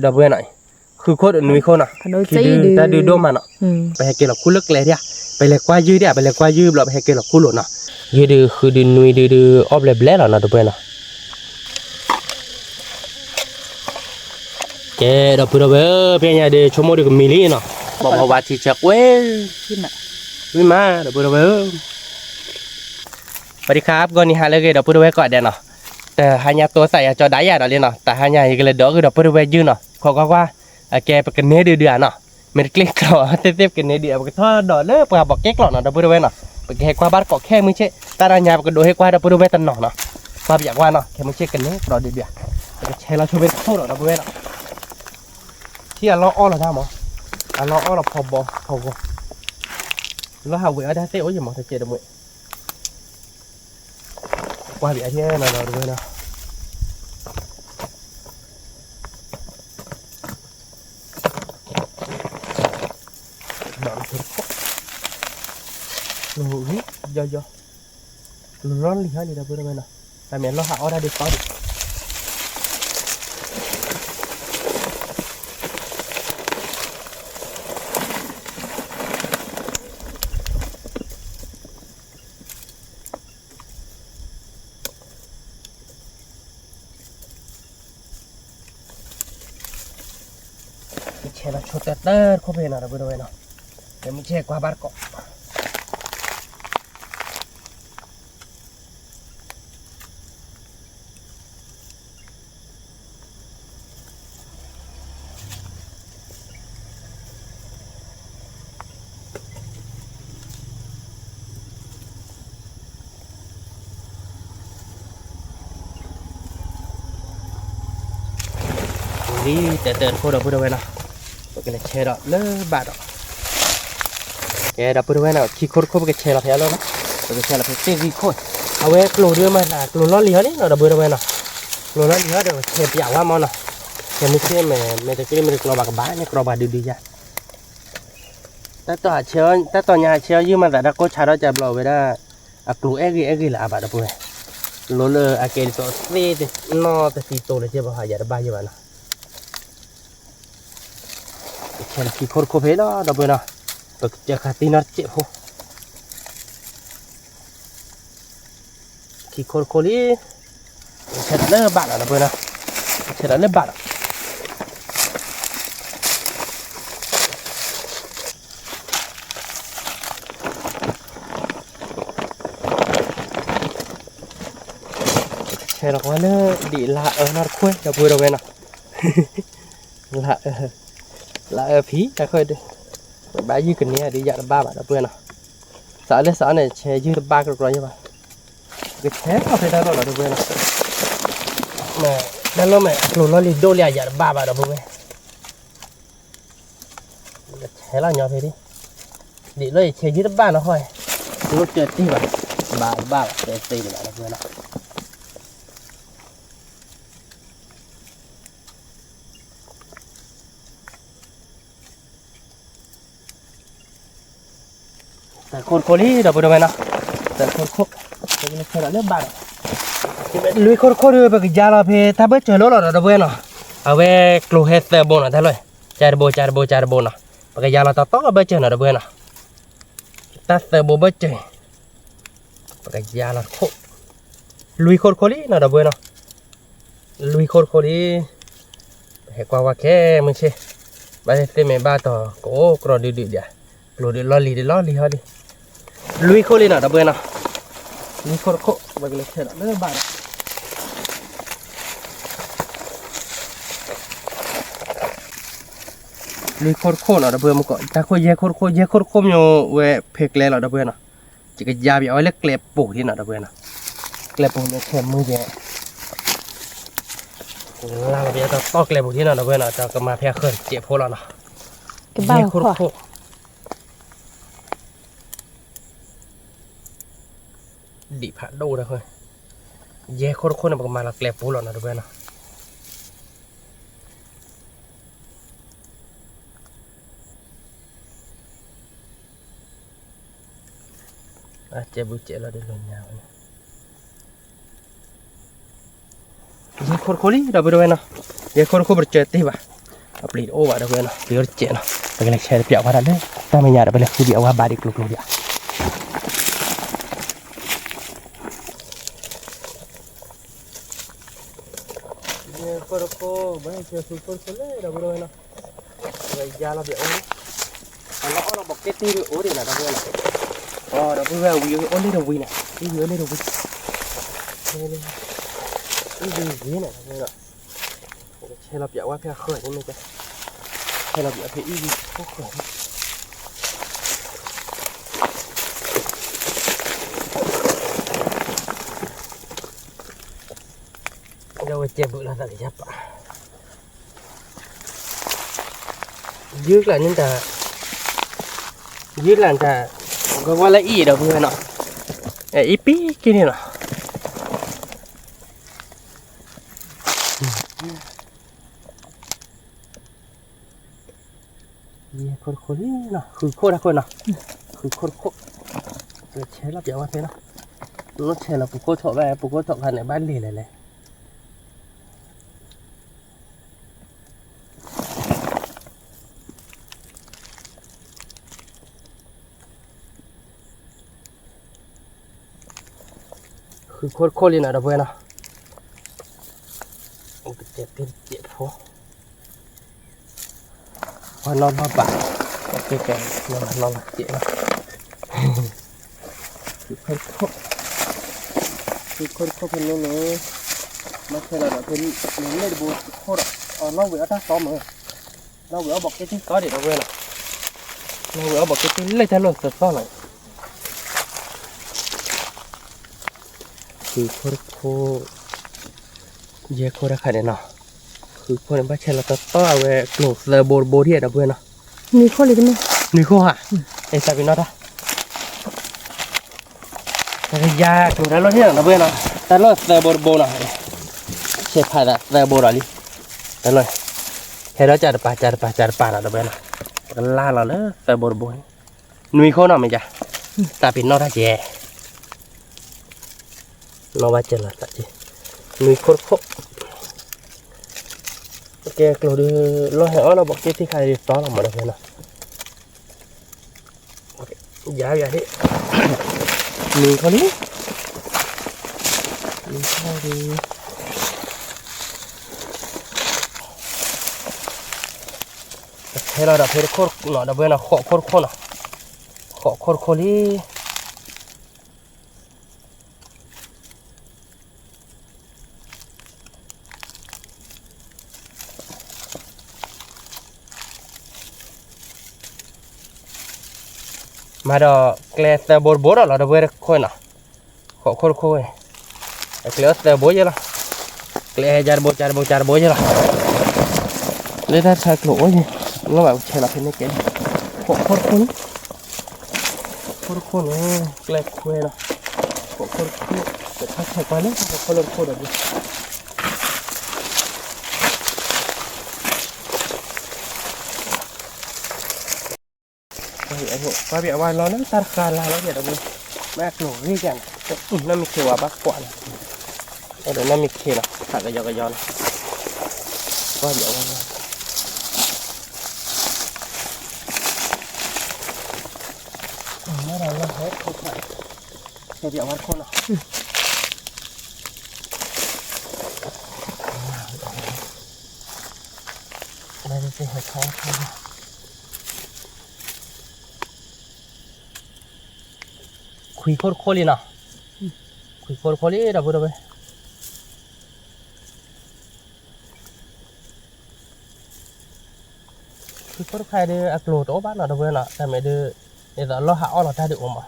ဒီပုၢ်ဝဲၢ်နီၤ, ဃုခိၣ်ဒီးနွံခိၣ်နီၤ, ခံဒုတၢ်ဒုဒိၣ်မးနီၤ, ပဟဲက့ၤလီၤခူၣ်လၢကျဲဒၣ်, ပလဲၤကွၢ်ယုၢ်ဒၣ်, ပလဲၤကွၢ်ယုၢ်ဘျီ ပဟဲက့ၤလီၤခူၣ်လိာ်နီၤ, ယုၢ်ဒုးဃုဒုးနွံဒုးဒုးအီၣ်ဘျဲးဘျဲးလီၤနီၤ ဒီပုၢ်ဝဲၢ်နီၤ. ကဲ ဒီပုၢ်ဝဲၢ်ဧၢ, ဖဲညါဒုး ဆိကမိၣ်ဒုးကမံၤလံနီၤ, ဘီဘီဝါထံဆၢကွ့ၢ်, ဝံၤမး ဒီပုၢ်ဝဲၢ်ဧၢ. ပှၤဒံခါ ပဂီၢ်နံၤဟါလၢအဂ့ၤ ဒီပုၢ်ဝဲၢ်ကိးဂၤဒဲးနီၤ, တဟါညါတိသးယၤကၠီဒါယၤဒီးလံနီၤ, တဟါညါ ယကလဲၤဒိးဂုာ်ဒီပုၢ်ဝဲၢ်ယုၢ်နီၤ, ခီကွၢ်ကွၢ်, အကဲပကန့ၢ်ဒုးဒုးဧါနီၤ, မ့ၢ်တကျ့ၣ်ကျီသ့ၣ်သ့ၣ် ပကန့ၢ်ဒုး ပကထီၣ်ဒီးလၢပှၤဘီးကဲကျီနီၤ ဒီပုၢ်ဝဲၢ်နီၤ, ပကဟဲကွၢ်ဘၣ်တကိးခဲမုၢ်ဆ့ၣ်, တၢ်တနံၤညါ ပကဒိးဟ့ၣ်ကွၢ်ဒီပုၢ်ဝဲၢ်တနီၤနီၤ, ကွၢ်ပယၤကွၢ်နီၤ ခဲမုၢ်ဆ့ၣ်ကန့ၢ်ကျီဒုးဒုးဧါ, ပကဆဲးလီၤဆိဖဲတခိၣ်နီၤ ဒီပုၢ်ဝဲၢ်နီၤ. ထံအလီၢ်အီၣ်လီၤတၢ်မး, အလီၢ်အီၣ်လီၤဖီဘီဖီဂီၤ, လီၢ်ဟးဝဲအီၣ်တၢ်သ့ၣ်အိၣ်ယမး တကဲးတမှဲး, ကွၢ်ပယၤထဲနီၤ ဒီပုၢ်ဝဲၢ်နီၤ. ဘၣ်မ့ၢ်ဆိခိၣ်, လီၤယီၤ, ကျိၤလီၢ်လံၤဟီလံ ဒီပုၢ်ဝဲၢ်နီၤ, တၢ်မ့ၢ်လီၢ်ဟးအီၣ်တၢ်ဒ်သိးဒံး ဆဲးလီၤဆိတၢ်တၢ်တခိၣ်ဖဲနီၤ ဒီပုၢ်ဝဲၢ်နီၤ, တမ့ၢ်ဆဲးကွၢ်ဘၣ်တကိး လံ တၢ်တၢ်တခိၣ် ဒီပုၢ်ဝဲၢ်နီၤ, ပကလဲၤဆဲးဒီးလၢဘၣ်ဒီး ကဲ ဒီပုၢ်ဝဲၢ်နီၤ, ခံခိၣ်တခိၣ် ပကဆဲးလီၤဖဲအလီၢ်နီၤ, ပကဆဲးလီၤဖဲသ့ၣ်ဂံၢ်ခိၣ်, အဝဲကျိၤဒုးမၤသး ကျိၤလီၢ်လံၤဟီလံနီၤ ဒီပုၢ်ဝဲၢ်နီၤ, ကျိၤလီၢ်လံၤဟီဒီး ဆဲးပျးဝါမးနီၤ, ဆဲးမ့ၢ်သ့ၣ်မ့ၢ် မ့ၢ်တကျ့ၣ်မ့ၢ်တကျီဘၣ်ကဘၣ်န့ၣ် ကြီဘၣ်ဒုးဒုးယါ တၢ်တီၢ်ဆဲး တၢ်တီၢ်ညါဆဲးအီၣ်ယုၢ်မၤသး တၢ်ကိၢ်ဆါထီၣ်ကဘျီဝဲဒၣ် အကျိၤအဲၣ်ဂ့ၤအဲၣ်ဂ့ၤလၢအဘၣ်ဒီပုၢ်ဝဲၢ်, လိၤလၢအကဲဒ်သိးသ့ၣ်နီၢ်တသံတိၤလၢက့ဘၣ်ဟးယၤတဘၣ်ယဲဘၣ်နီၤ, ကဆဲးလီၤခံခိၣ်တခိၣ်ဖဲလီၤ ဒီပုၢ်ဝဲၢ်နီၤ, ပကစၢၢ်ခါတံၢ်နီတစဲးဖိ ခံခိၣ်တခိၣ်လံ, ဆဲးဒီးလၢဘၣ်လီၤ ဒီပုၢ်ဝဲၢ်နီၤ, ဆဲးဒီးလၢဘၣ်လီၤ ဆဲးလီၤကွၢ်လၢဒံးလါအၢနီတခွဲ ဒီပုၢ်ဝဲၢ်နီၤ, လါအၢ, လါအၢဖံတၢ်ခွဲးဒုး, ဘၣ်ယုၢ်ကန့ၢ်ဒုးယၤတဘၣ်ဘၣ် ဒီပုၢ်ဝဲၢ်နီၤ, စးလၢစးန့ၣ် ဆဲးယုၢ်တဘၣ်ကကြီယဲဘၣ်, ကဆဲးလီၤဖဲတၢ်လီၢ်လီၤ ဒီပုၢ်ဝဲၢ်နီၤ, တၢ်လီၢ်မ့ၢ်အကျိၤလီၢ်လံၤဒိၣ်လံအယၤတဘၣ်ဘၣ် ဒီပုၢ်ဝဲၢ် ကဆဲးလီၤညီဖဲဒ်, ဒ်လီၤယဆဲးယုၢ်တဘၣ်နီၤဟီ, လိၣ်စၢၤတ့ၢ်ဘၣ်, ဘၣ်တဘၣ်ဘၣ် တဲတ့ၢ်တဘၣ် ဒီပုၢ်ဝဲၢ်နီၤ တၢ်ခိၣ်တခိၣ်လံ ဒီပုၢ်ဝဲၢ်နီၤ, တၢ်ခိၣ်တခိၣ်, လၢဘၣ်ဒီး, လွံၢ်ခိၣ်တခိၣ်ဒီး ပကယါလီၤဖဲတၢ်ဘၢၣ်စၢၤလိၣ်လီၤဒီး ဒီပုၢ်ဝဲၢ်နီၤ, အဝဲကျိၤဟဲသၢဘိနီၤ တၢ်လီၢ်, ကၢတဘိ ကၢတဘိ ကၢတဘိနီၤ, ပကယါလီၤတၢ်တီဘၢၣ်စၢၤနီၤ ဒီပုၢ်ဝဲၢ်နီၤ, တၢ်သၢဘိဘၢၣ်စၢၤ ပကယါလီၤတခိၣ်, လွံၢ်ခိၣ်တခိၣ်လံနီၤ ဒီပုၢ်ဝဲၢ်နီၤ, လွံၢ်ခိၣ်တခိၣ်လံ, ပဟဲကွၢ်ဝဲခဲမုၢ်ဆ့ၣ်, ဘၣ်သ့ၣ်သ့ၣ်မ့ၢ်ဘၣ်တီၤ ကအိၣ်ကြီဒုးဒုးဒံး, ကျိၤဒုးလီၢ်လံၤဒုးလီၢ်လံၤဟီဒံး, လွံၢ်ခိၣ်လံနီၤ ဒီပုၢ်ဝဲၢ်နီၤ, လွံၢ်ခိၣ်တခိၣ် ပကလဲၤဆဲးဒီးလၢဘၣ်ဒီး လွံၢ်ခိၣ်တခိၣ်နီၤ ဒီပုၢ်ဝဲၢ်မုၢ်ကီး, တၢ်ခိၣ်ယဲၢ်ခိၣ်တခိၣ်, ယဲၢ်ခိၣ်တခိၣ်မ့ၢ်ဝဲဖဲကျဲလီၤ ဒီပုၢ်ဝဲၢ်နီၤ, ယကယါပယီၤဝဲလၢကျဲပူၤဒံးနီၤ ဒီပုၢ်ဝဲၢ်နီၤ, ကျဲပူၤန့ၣ်ဆဲးမုၢ်ယဲၢ်, လါလီၤပယီၤတၢ်တီၢ်ကျဲပူၤဒံးနီၤ ဒီပုၢ်ဝဲၢ်နီၤ, တၢ်ကမၤဖဲအဃၢၤတစဲးဖိလီၤနီၤ, ယဲၢ်ခိၣ်တခိၣ် ဒံးဖးဒိၣ်ဒီး, ယဲၢ်ခိၣ်တခိၣ်န့ၣ် ပကမၤလီၤကျဲပူၤလီၤနီၤ ဒီပုၢ်ဝဲၢ်နီၤ, အစဲးဘုစဲးလီၤဒ်လီၤညါဝဲန့ၣ် ယဲၢ်ခိၣ်တခိၣ်လံ ဒီပုၢ်ဝဲၢ်နီၤ, ယဲၢ်ခိၣ်တခိၣ်ပတစၢၤတ့ၢ်ဘၣ်, အပျ့ၤတအိၣ်ဘၣ်ဒီပုၢ်ဝဲၢ်နီၤ, ပျ့ၤအိၣ်တစဲးနီၤ, ပကလဲၤဆဲးတပျးဝဲဒၣ်လၢ တၢ်မဲာ်ညါဒီး ပလဲၤဃုဒံးအဝဲဘၣ်ဒံးကျိၤကျိၤဒံးဧါ. ဃိတခိၣ် ဘၣ်ဆဲးဃုဃိတခိၣ်လၢဒီပုၢ်ဝဲၢ်နီၤ, ဝဲယါလီၤပျးအိၣ်, အလီၤအီၣ်လီၤဘီးကဲတ့ၢ်ဒံးအိၣ်ဒံးနီၤ ဒီပုၢ်ဝဲၢ်နီၤ, အီ ဒီပုၢ်ဝဲၢ်ဝံၤအိၣ်လၢတဝံၤနီၤ, အံၤဝံၤအိၣ်လၢတဝံၤ, အံၤဝံၤနီၤ ဒီပုၢ်ဝဲၢ်နီၤ, ဆဲးလီၤပျးဝဲဖဲအဃၢၤန့ၣ်မ့ၢ်က, ဆဲးလီၤပျးဖဲအံၤဝံၤအိၣ်ဃၢၤန့ၣ် ဒီးဝဲကဲဘုးလီၤသးကယၤပာ်, ယုၢ်ကျးန့ၣ်တၢ်, ယုၢ်ကျးန့ၣ်တၢ်, ကဝဲလၢအံၤဒီပုၢ်ဝဲၢ်နီၤ, အံၤပံက့ၤန့ၣ်နီၤ. ယဲၢ်ခိၣ်တခိၣ်လံနီၤ, ဃုခိၣ်တခိၣ်နီၤ, ဃုခိၣ်တခိၣ်, ဆဲးလီၤပျးဝဲဖဲနီၤ, နဆဲးလီၤပူၤခိၣ်ထီၣ်ဘၣ် ပူၤခိၣ်ထီၣ်ခါန့ၣ် ဘၣ်လဲၤလဲၤလဲၤ ဃုခိၣ်တခိၣ်လံနီၤ ဒီပုၢ်ဝဲၢ်နီၤ, အိၣ်တကဲးတကဲးဖိ, ပှၤနီၢ်နီၢ်ဘၣ်, ကဲကဲ, နီၢ်နီၢ်ကဲးနီၤ, ဃုခိၣ်တခိၣ်, ဃုခိၣ်တခိၣ်ဖဲန့ၣ်န့ၣ်, မ့ၢ်ခဲလီၤဒီးဖဲန့ၣ် လၢတဘိတခိၣ်ဒီး, အနီၢ်ဝဲအီၣ်တၢ်သီမး, နီၢ်ဝဲအီၣ်ဘီးကဲတ့ၢ်သီဒံး ဒီပုၢ်ဝဲၢ်နီၤ, နီၢ်ဝဲအီၣ်ဘီးကဲတ့ၢ်လၢတၢ်လီၢ်သီသီနီၤ, ဃုခိၣ်တခိၣ်, ယဲၢ်ခိၣ်တခါန့ၣ်နီၤ, ဃုခိၣ်န့ၣ် ဘၣ်ဆဲးလီၤတီတီအဝဲကျိၤသၢဘိတဘိဒံး ဒီပုၢ်ဝဲၢ်နီၤ, နွံခိၣ်လံတမ့ၢ်, နွံခိၣ်ဧါ, အံၤသးပ့ၤနီၣ်တၢ် တကယၤကျိၤတၢ်လီၢ်န့ၣ်နီၤ ဒီပုၢ်ဝဲၢ်နီၤ, တၢ်လီၢ်သၢဘိတဘိနီၤ, ဆဲးဖးသးသၢဘိဒီးလံ, တၢ်လီၢ်, ဟဲဒီးကးတပၤ ကးတပၤ ကးတပၤနီၤ ဒီပုၢ်ဝဲၢ်နီၤ, ပကလါလီၤလၢသၢဘိတဘိန့ၣ်, နွံခိၣ်နီၤမ့ၢ်က, သးပ့ၤနီၣ်တၢ်ကဲ နီၢ်ဘၣ်ကဲလီၤသးကဲ, နွံခိၣ်တခိၣ်, ကဲကျိၤဒုး လီၢ်ဟဲအီၣ်လီၤဘီးကဲတ့ၢ်ခါဒ်သီလီၤမး ဒီပုၢ်ဝဲၢ်နီၤ, ယၤယၤဒၣ်, နွံခိၣ်လံ, နွံခိၣ်လံ, ကဆဲးလီၤဒီးဖဲတခိၣ်နီၤ ဒီပုၢ်ဝဲၢ်နီၤ, ဃိးခိၣ်တခိၣ်နီၤ, ဃိးခိၣ်တခိၣ်လံ မၤဒီးကျဲသၢဘိတဘိဒီးလီၤ ဒီပုၢ်ဝဲၢ်တခိၣ်နီၤ, ဃိးခိၣ်တခိၣ်ဝဲ, အကျဲအိၣ်သၢဘိယဲလီၤ, ကျဲဟဲကၢတဘိ ကၢတဘိ ကၢတဘိယဲလီၤ, လၢတၢ်ဆါကျိၤအိၣ်ယဲ, နီၢ်ဘၣ်ဆဲးလီၤဖဲန့ၣ်ကဲ, ဃိးခိၣ်တခိၣ်န့ၣ်, ခိၣ်တခိၣ်န့ၣ် ကျဲခွဲလီၤ, ဃိးခိၣ်တခိၣ်, တခါဆဲးကွၢ်လၢ ဃိးခိၣ်လၢတခိၣ်ဒီး ကွၢ်ဘၣ်အဝဲလီၤလၢတၢ်တဃာ်လၢ်လီၤဒီး, မ့ၢ်အကျိၤဂ့ၤကန့ၣ်, နီၢ်မ့ၢ်ခ့ဝဲဘၣ်ကွၢ်န့ၣ်, အဲၣ်ဒိးနီၢ်မ့ၢ်ခ့လီၤ သးကယီကယီန့ၣ်, ကွၢ်ဘၣ်အဝဲလီၤ, မ့ၢ်ဒီးလီၤဟဲခိၣ်ဖး, ဆဲးဘၣ်အဝဲတခိၣ်နီၤ ခွံခိၣ်တခိၣ်လံနီၤ, ခွံခိၣ်တခိၣ်လံ ဒီပုၢ်ဝဲၢ်, ခွံခိၣ်တခိၣ်ဒီး အကျိၤတအိၣ်ဘၣ်နီၤ ဒီပုၢ်ဝဲၢ်နီၤ, တၢ်မ့ၢ်ဒုး ဒ်သိးလီၢ်ဟးအီၣ်လီၤတၢ်ဒုးအိၣ်မး,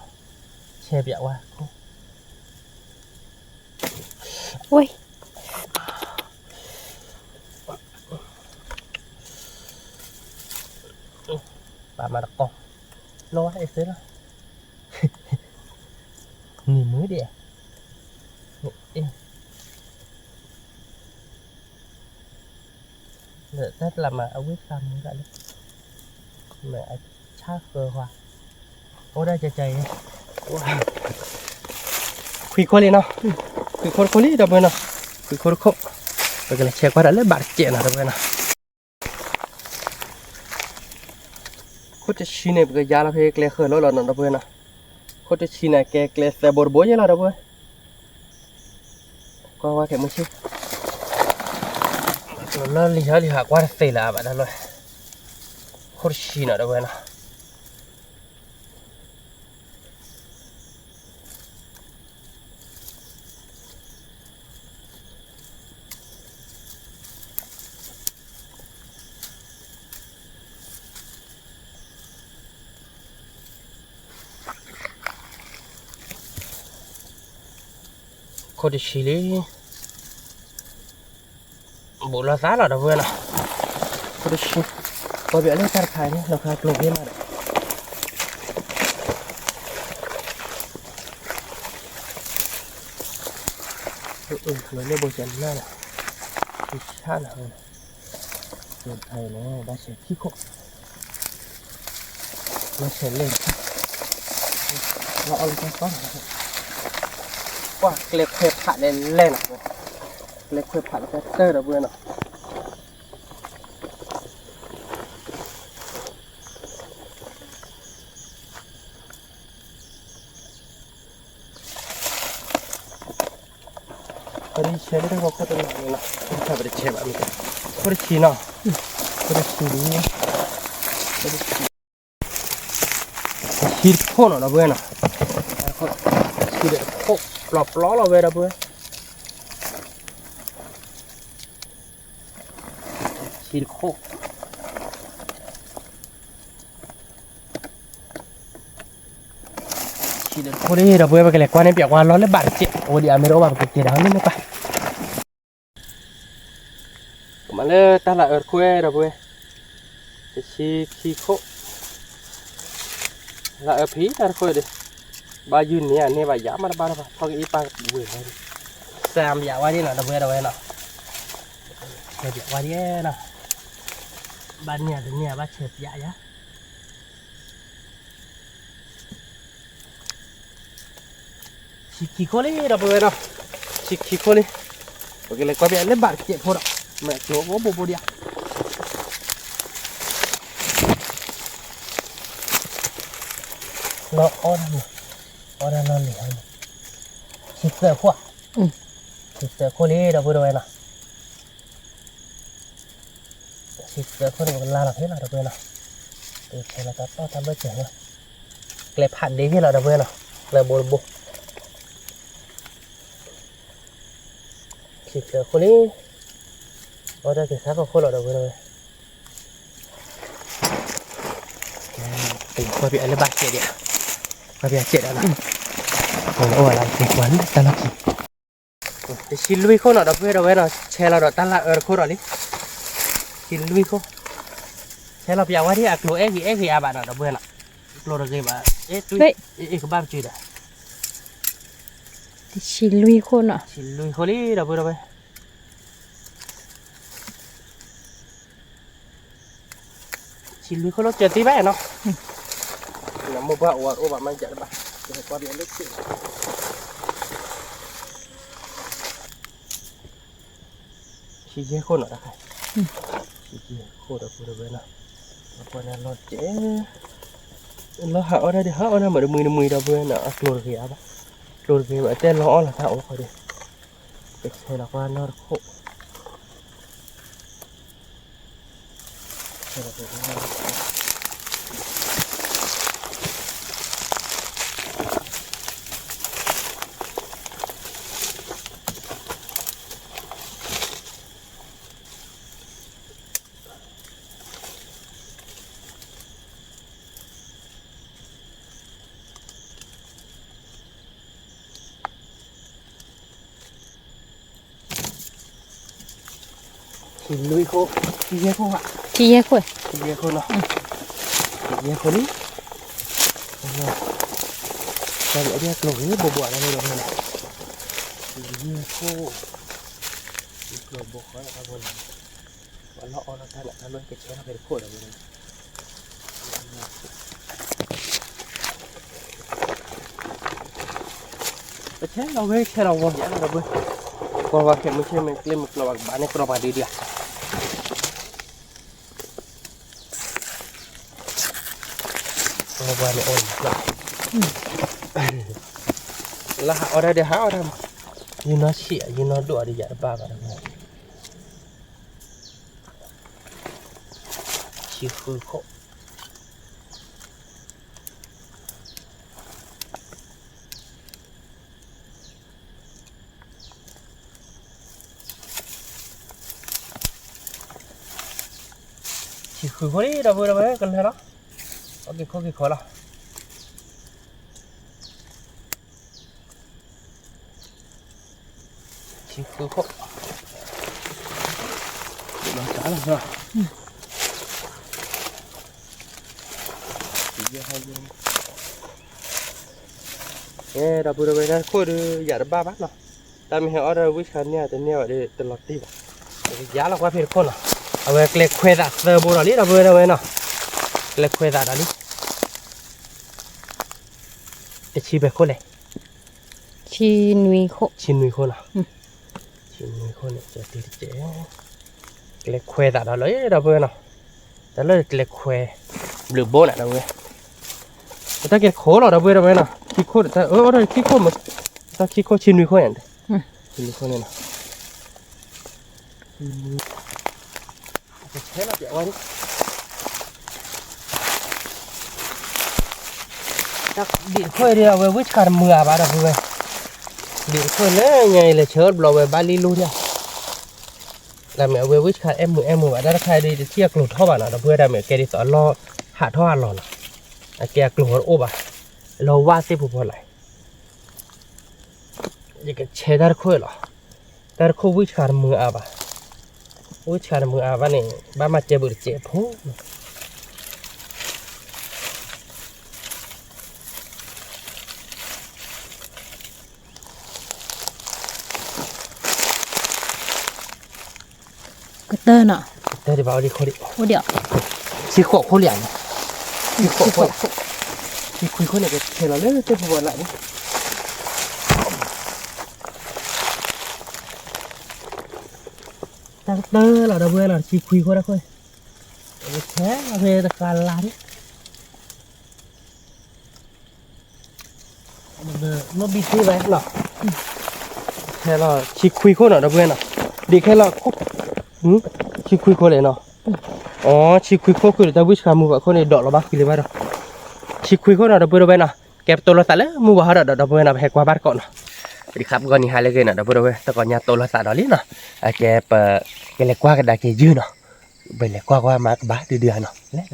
ဆဲးဘၣ်ဝဲ ဝ့ၢ် ပာ်မၤတကီၢ်, လီၤဝဲအသ့လီၤ, နံၤမုၢ်ဒံး, လၢတၢ်ကျးမး အဝ့ၢ်သးမုၢ်ဒၣ်လၢ မ့ၢ်အဆၣ်ဃၢၤဃီ, အိၣ်ဒၣ်ကကဲအံၤ, ခွံခိၣ်လံနီၤ, ခွံခိၣ်တခိၣ်လံ ဒီပုၢ်ဝဲၢ်နီၤ, ခွံခိၣ်တခိၣ်, ပကလဲၤဆဲးကွၢ်တၢ်လၢဘၣ်တကဲးနီၤ ဒီပုၢ်ဝဲၢ်နီၤ. ခိၣ်တဆံန့ၣ် ပကယါလီၤဖဲကျဲဃၢၤလီၤလီၤနီၤ ဒီပုၢ်ဝဲၢ်နီၤ. ခိၣ်တဆံန့ၣ် ကဲကျဲသၢဘိတဘိယဲလီၤ ဒီပုၢ်ဝဲၢ်. ကွၢ်ဝဲခဲမုၢ်ဆ့ၣ် လီၤလၢလံၤဟါလံၤဟါ ကွၢ်တသ့လၢၤဘၣ်တၢ်လီၢ်. ခိၣ်တဆံနီၤ ဒီပုၢ်ဝဲၢ်နီၤ. ခိၣ်တဆံလံ. ဘူးလီၤသးလီၤ ဒီပုၢ်ဝဲၢ်နီၤ. ခိၣ်တဆံ ပီၢ်ပၠးလၢတၢ်တခါန့ၣ် လီၤခါကျိၤဂ့ၤမးဒီး လီၤလၢဘိကနၣ်နီၤ ဆၣ်နီၤ ကျိၤတခါအံၤန့ၣ် ဘၣ်ဆဲးခံခိၣ် ဘၣ်ဆဲးလဲၣ် လီၤအီၣ်လၢတၢ်ကီၢ်နီၤ ကွၢ်ကျဲခွဲးဖးလဲၣ်လဲၣ်နီၤ ကျဲခွဲးဖးလၢတၢ်တၢၢ် ဒီပုၢ်ဝဲၢ်နီၤ. ပဒံဆဲးလၢတၢ်ဂီၤခိၣ်တနီၤန့ၣ်နီၤ ပဒံဆဲးဘၣ်မ့ၢ် ခိၣ်တဆံနီၤ ခိၣ်တဆံလံ တဆံတခိၣ်နီၤ ဒီပုၢ်ဝဲၢ်နီၤ တဆံဒီးတခိၣ် ပျီပျီလီၤဝဲ ဒီပုၢ်ဝဲၢ် တဆံတခိၣ် တဆံတခိၣ်လံ ဒီပုၢ်ဝဲၢ် ပကလဲၤကွၢ်န့ၢ်ပၠးကွၢ်လီၤလၢဘၣ်တစဲး အဝဲဒ်အမ့ၢ်တအိၣ်ဘၣ် ပကကဲဒၣ်ဟီန့ၣ်မ့ၢ်ပၢ် ကမၤလၢတၢ်လၢအအၢတခိၣ်ဝဲ ဒီပုၢ်ဝဲၢ် တဆံခံခိၣ် လၢအအၢဖံတၢ်တခိၣ်ဒီး ဘၣ်ယုၢ်န့ၢ်အန့ၢ်ဘၣ်ယၤမးတဘၣ်တဘၣ် ထီၣ်ကအံၤပၢ်ဝ့ၤလီၤ စၢ်ပၠးဝဲဒ်နီၤ ဒီပုၢ်ဝဲၢ် ဒီပုၢ်ဝဲၢ်နီၤ ပၠးဝဲဒ်နီၤ ဘၣ်န့ၢ်တန့ၢ်ဘၣ်ဆဲးပၠးယၤ ဆံခံခိၣ်လံ ဒီပုၢ်ဝဲၢ်နီၤ ဆံခံခိၣ်လံ ပကလဲၤကွၢ်ပၠးလၢဘၣ်တစဲးဖိဒီး မ့ၢ်ကျိၤအိၣ်ဘိဘိဒံးဧါ လီၤအီၣ်တၢ်န့ၣ် အီၣ်တၢ်လီၢ်လံၤဟါန့ၣ် ဆံသၢခိၣ် ဆံသၢခိၣ်လံ ဒီပုၢ်ဝဲၢ်နီၤ ဆံသၢခိၣ်န့ၣ် ပကလါလီၤဖဲလီၤ ဒီပုၢ်ဝဲၢ်နီၤ ပကဆဲးလီၤတၢ်တီၢ်တၢ်ဘၢၣ်စၢၤဝဲ ကျဲဖးဒ့ဖဲလီၤ ဒီပုၢ်ဝဲၢ်နီၤ လၢဘိတဘိ ဆံသၢခိၣ်လံ အီၣ်တၢ်က့ၤဆါကီၢ်ခိၣ်လီၤ ဒီပုၢ်ဝဲၢ် ကွၢ်ပၠးလၢဘၣ်စဲးဒံး ကွၢ်ပၠးစဲးဒီးနီၤ အိၣ်ဝဲလၢက့ၤကွၢ်လၢတၢ်လီၢ်ခံ တဆံလွံၢ်ခိၣ်နီၤ ဒီပုၢ်ဝဲၢ် ဒီပုၢ်ဝဲၢ်နီၤ ဆဲးလီၤဒီးတၢ်လၢအအၢတခိၣ်ဒီးလံ တဆံလွံၢ်ခိၣ် ဆဲးလီၤပၠးဝဲဒ်အကျိၤအဲၣ်ဂ့ၤအဲၣ်ဂ့ၤအါဘၣ်နီၤ ဒီပုၢ်ဝဲၢ်နီၤ ကျိၤတဂ့ၤဘၣ် အဲၣ်တွံၢ် အဲၣ်ကဘၣ်ပစုဒီး တဆံလွံၢ်ခိၣ်နီၤ တဆံလွံၢ်ခိၣ်လံ ဒီပုၢ်ဝဲၢ် ဒီပုၢ်ဝဲၢ် ဆံလွံၢ်ခိၣ်လီၤစၢၤသံဘၣ်နီၤ နမိၢ်ပှၢ်အိၣ်အိၣ်ဘၣ်မးယၤတဘၣ် ကဟဲကွၢ်ပၠးလၢစဲး ဆံယဲၢ်ခိၣ်နီၤ တခါ ဆံယဲၢ်ခိၣ် ဒီပုၢ်ဝဲၢ်နီၤ အကွၢ်န့ၣ်လီၤစဲး လီၤဟးအီၣ်တၢ်ဒံး ဟးအီၣ်တၢ်မးတမှံတမှံ ဒီပုၢ်ဝဲၢ်နီၤ အကျိၤတဂ့ၤအါဘၣ် ကျိၤတဂ့ၤဘၣ် တဲလီၤအီၣ်လီၤတၢ်အိၣ်ခီဒီး ကဆဲးလီၤကွၢ်နီၢ်တခိၣ် ဆံလွံၢ်ခိၣ် ဆံယဲၢ်ခိၣ်ဘၣ် ဆံယဲၢ်ခိၣ် ဆံယဲၢ်ခိၣ်နီၤ ဆံယဲၢ်ခိၣ်လံ တၢ်လၢအဒၣ်ကျိၤဂ့ၤဘိဘိအါလၢလၢလီၤန့ၣ် ဆံယဲၢ်ခိၣ် ကျိၤဘိဃီလၢအဝဲန့ၣ် ပှၤလီၤအီၣ်လီၤတၢ်န့ၣ် တၢ်လီၢ်ကဆဲးထီၣ်ဖဲတခိၣ်ဒီးဝဲန့ၣ် ကဆဲးလီၤဝဲကဆဲးလီၤဝီၤယၤလီၤဒီပုၢ်ဝဲၢ် ကွၢ်ဝဲခဲမုၢ်ဆ့ၣ်မ့ၢ်ကျဲမုၢ်ကျိၤဘၣ်ကဘၣ်န့ၣ်ကြီပှၤဒုဒုဧါ ပှၤန့ၣ်အိၣ်လီၤ, လၢဟးအီၣ်တၢ်ဒီးဟးအီၣ်တၢ်မး, ယနီၢ်ဆံး ယနီၢ်ဒိၣ်အီၤဒီးယၤတဘၣ်ဘၣ်ဒီး, ဆံဃုခိၣ် ဆံဃုခိၣ်လံ ဒီပုၢ်ဝဲၢ် ကလဲၤလီၤ, အီၣ်က့ၤခိၣ်က့ၤခီလီၤ, ဆံဃုခိၣ်, လီၤတၢ်လီၤ, ဒီပုၢ်ဝဲၢ် တၢ်ခိၣ်ဒီး ယၤတဘၣ်ဘၣ်နီၤ, တၢ်မ့ၢ်ဟဲအီၣ်ဒီးဝံၢ်ဆှါန့ၢ်တန့ၢ်ဘၣ်ဒီး တလီၤတံၢ်ဘၣ်, ယၤလီၤကွၢ်ဖဲတခိၣ်နီၤ, အဝဲကျဲခွဲသးသၢဘိဒီးလံ ဒီပုၢ်ဝဲၢ်ဝဲနီၤ, ကျဲခွဲသးဒီးလံ, တဆံဘဲခိၣ်လဲၣ်, ဆံနွံခိၣ်, ဆံနွံခိၣ်နီၤ, ဆံနွံခိၣ်န့ၣ် ကတကဲ ကျဲခွဲသးဒီးလၢ ဒီပုၢ်ဝဲၢ်နီၤ, တၢ်လၢကျဲခွဲ ဘျုးဘိနၤ ဒီပုၢ်ဝဲၢ်, တၢ်ကဲခိၣ်လီၤ ဒီပုၢ်ဝဲၢ် ဒီပုၢ်ဝဲၢ်နီၤ, ခံခိၣ်တၢ် အၢ အီၣ်တၢ်ခံခိၣ်မး, တၢ်ခံခိၣ်ဆံနွံခိၣ်န့ၣ်, ဆံနွံခိၣ်န့ၣ်နီၤ ဒံးတခိၣ်အံၤဒီး အဝဲဝံၢ်ဆှါတမုာ်အါဘၣ် ဒီပုၢ်ဝဲၢ်, ဒံးတခိၣ်လၢညါအံၤ လဲၤဆၢအီၣ်တဘျီ အဝဲဘၣ်လံလိၣ်ဒၣ်, တၢ်မ့ၢ်အဝဲဝံၢ်ဆှါအဲၣ်မုာ်အဲၣ်မုာ်ဘၣ် တၢ်တခါအံၤဒီး တထံၣ်အကျိၤထီၣ်ဘၣ်နီၤ ဒီပုၢ်ဝဲၢ်, တၢ်မ့ၢ်အကဲဒ်သိးအလီၢ်ဟးထီၣ်ဟးလီၤနီၤ, အကဲအကျိၤတအိၣ်ဘၣ်, လီၤဝါသ့ၣ်ဖိဖီလာ် ယကဆဲးတၢ်တခိၣ်လီၤ, တၢ်တခိၣ်ဝံၢ်ဆှါတမုာ်အါဘၣ်, ဝံၢ်ဆှါတမုာ်အါဘၣ်န့ၣ် ဘၣ်မၤစဲဘူးတစဲးဖိ ကတၢၢ်နီၤ, ကတၢၢ်ဒံးဘၣ် အိၣ်ဒံးခိၣ်ဒံး, အိၣ်ဒံး, ဆံဃိးခိၣ်လံဧါန့ၣ်, ဆံဃိးခိၣ်လံ, ဆံခွံခိၣ်န့ၣ် ကဆဲးလီၤလၢတၢ်ပူၤလၢ်န့ၣ် တၢ်ကတၢၢ်လီၤ ဒီပုၢ်ဝဲၢ်လီၤ ဆံခွံခိၣ်တၢ်ခိၣ်, ဆဲးလီၤဖဲတကလးန့ၣ် မ့ၢ်ဘံသ့ဘၣ်နီၤ, ခဲလီၤ ဆံခွံခိၣ်နီၤ ဒီပုၢ်ဝဲၢ်နီၤ, ဒ်ခဲလီၤ ဆံခွံခိၣ်လဲၣ်နီၤ, အိ ဆံခွံခိၣ်ခုၣ်ဒီး တၢ်ဝံၢ်ဆှါမုာ်ဘၣ်ခိၣ်န့ၣ် ဒိးလီၤဘၣ်ဃံလၤဘၣ်ဒီး, ဆံခွံခိၣ်နီၤ ဒီပုၢ်ဝဲၢ်နီၤ, ကဲပတိၢ်လိာ်သးလၢမုၢ်ဝါဟီဒီး ဒီပုၢ်ဝဲၢ်နီၤ ပဟဲကွၢ်ဘၣ်တကိးနီၤ, ပဒံးခးပဂီၢ်နံၤဟါလၢအဂ့ၤနီၤ ဒီပုၢ်ဝဲၢ် တကိးညါတိၢ်လိာ်သးဒီးလံနီၤ, အကဲပ ကလဲၤကွၢ်ကဒါက့ၤယုၢ်နီၤ, ပလဲၤကွၢ်ကွၢ်မၤကဘၣ်ဒုဒုဧါနီၤ, လဲၤ တဲတ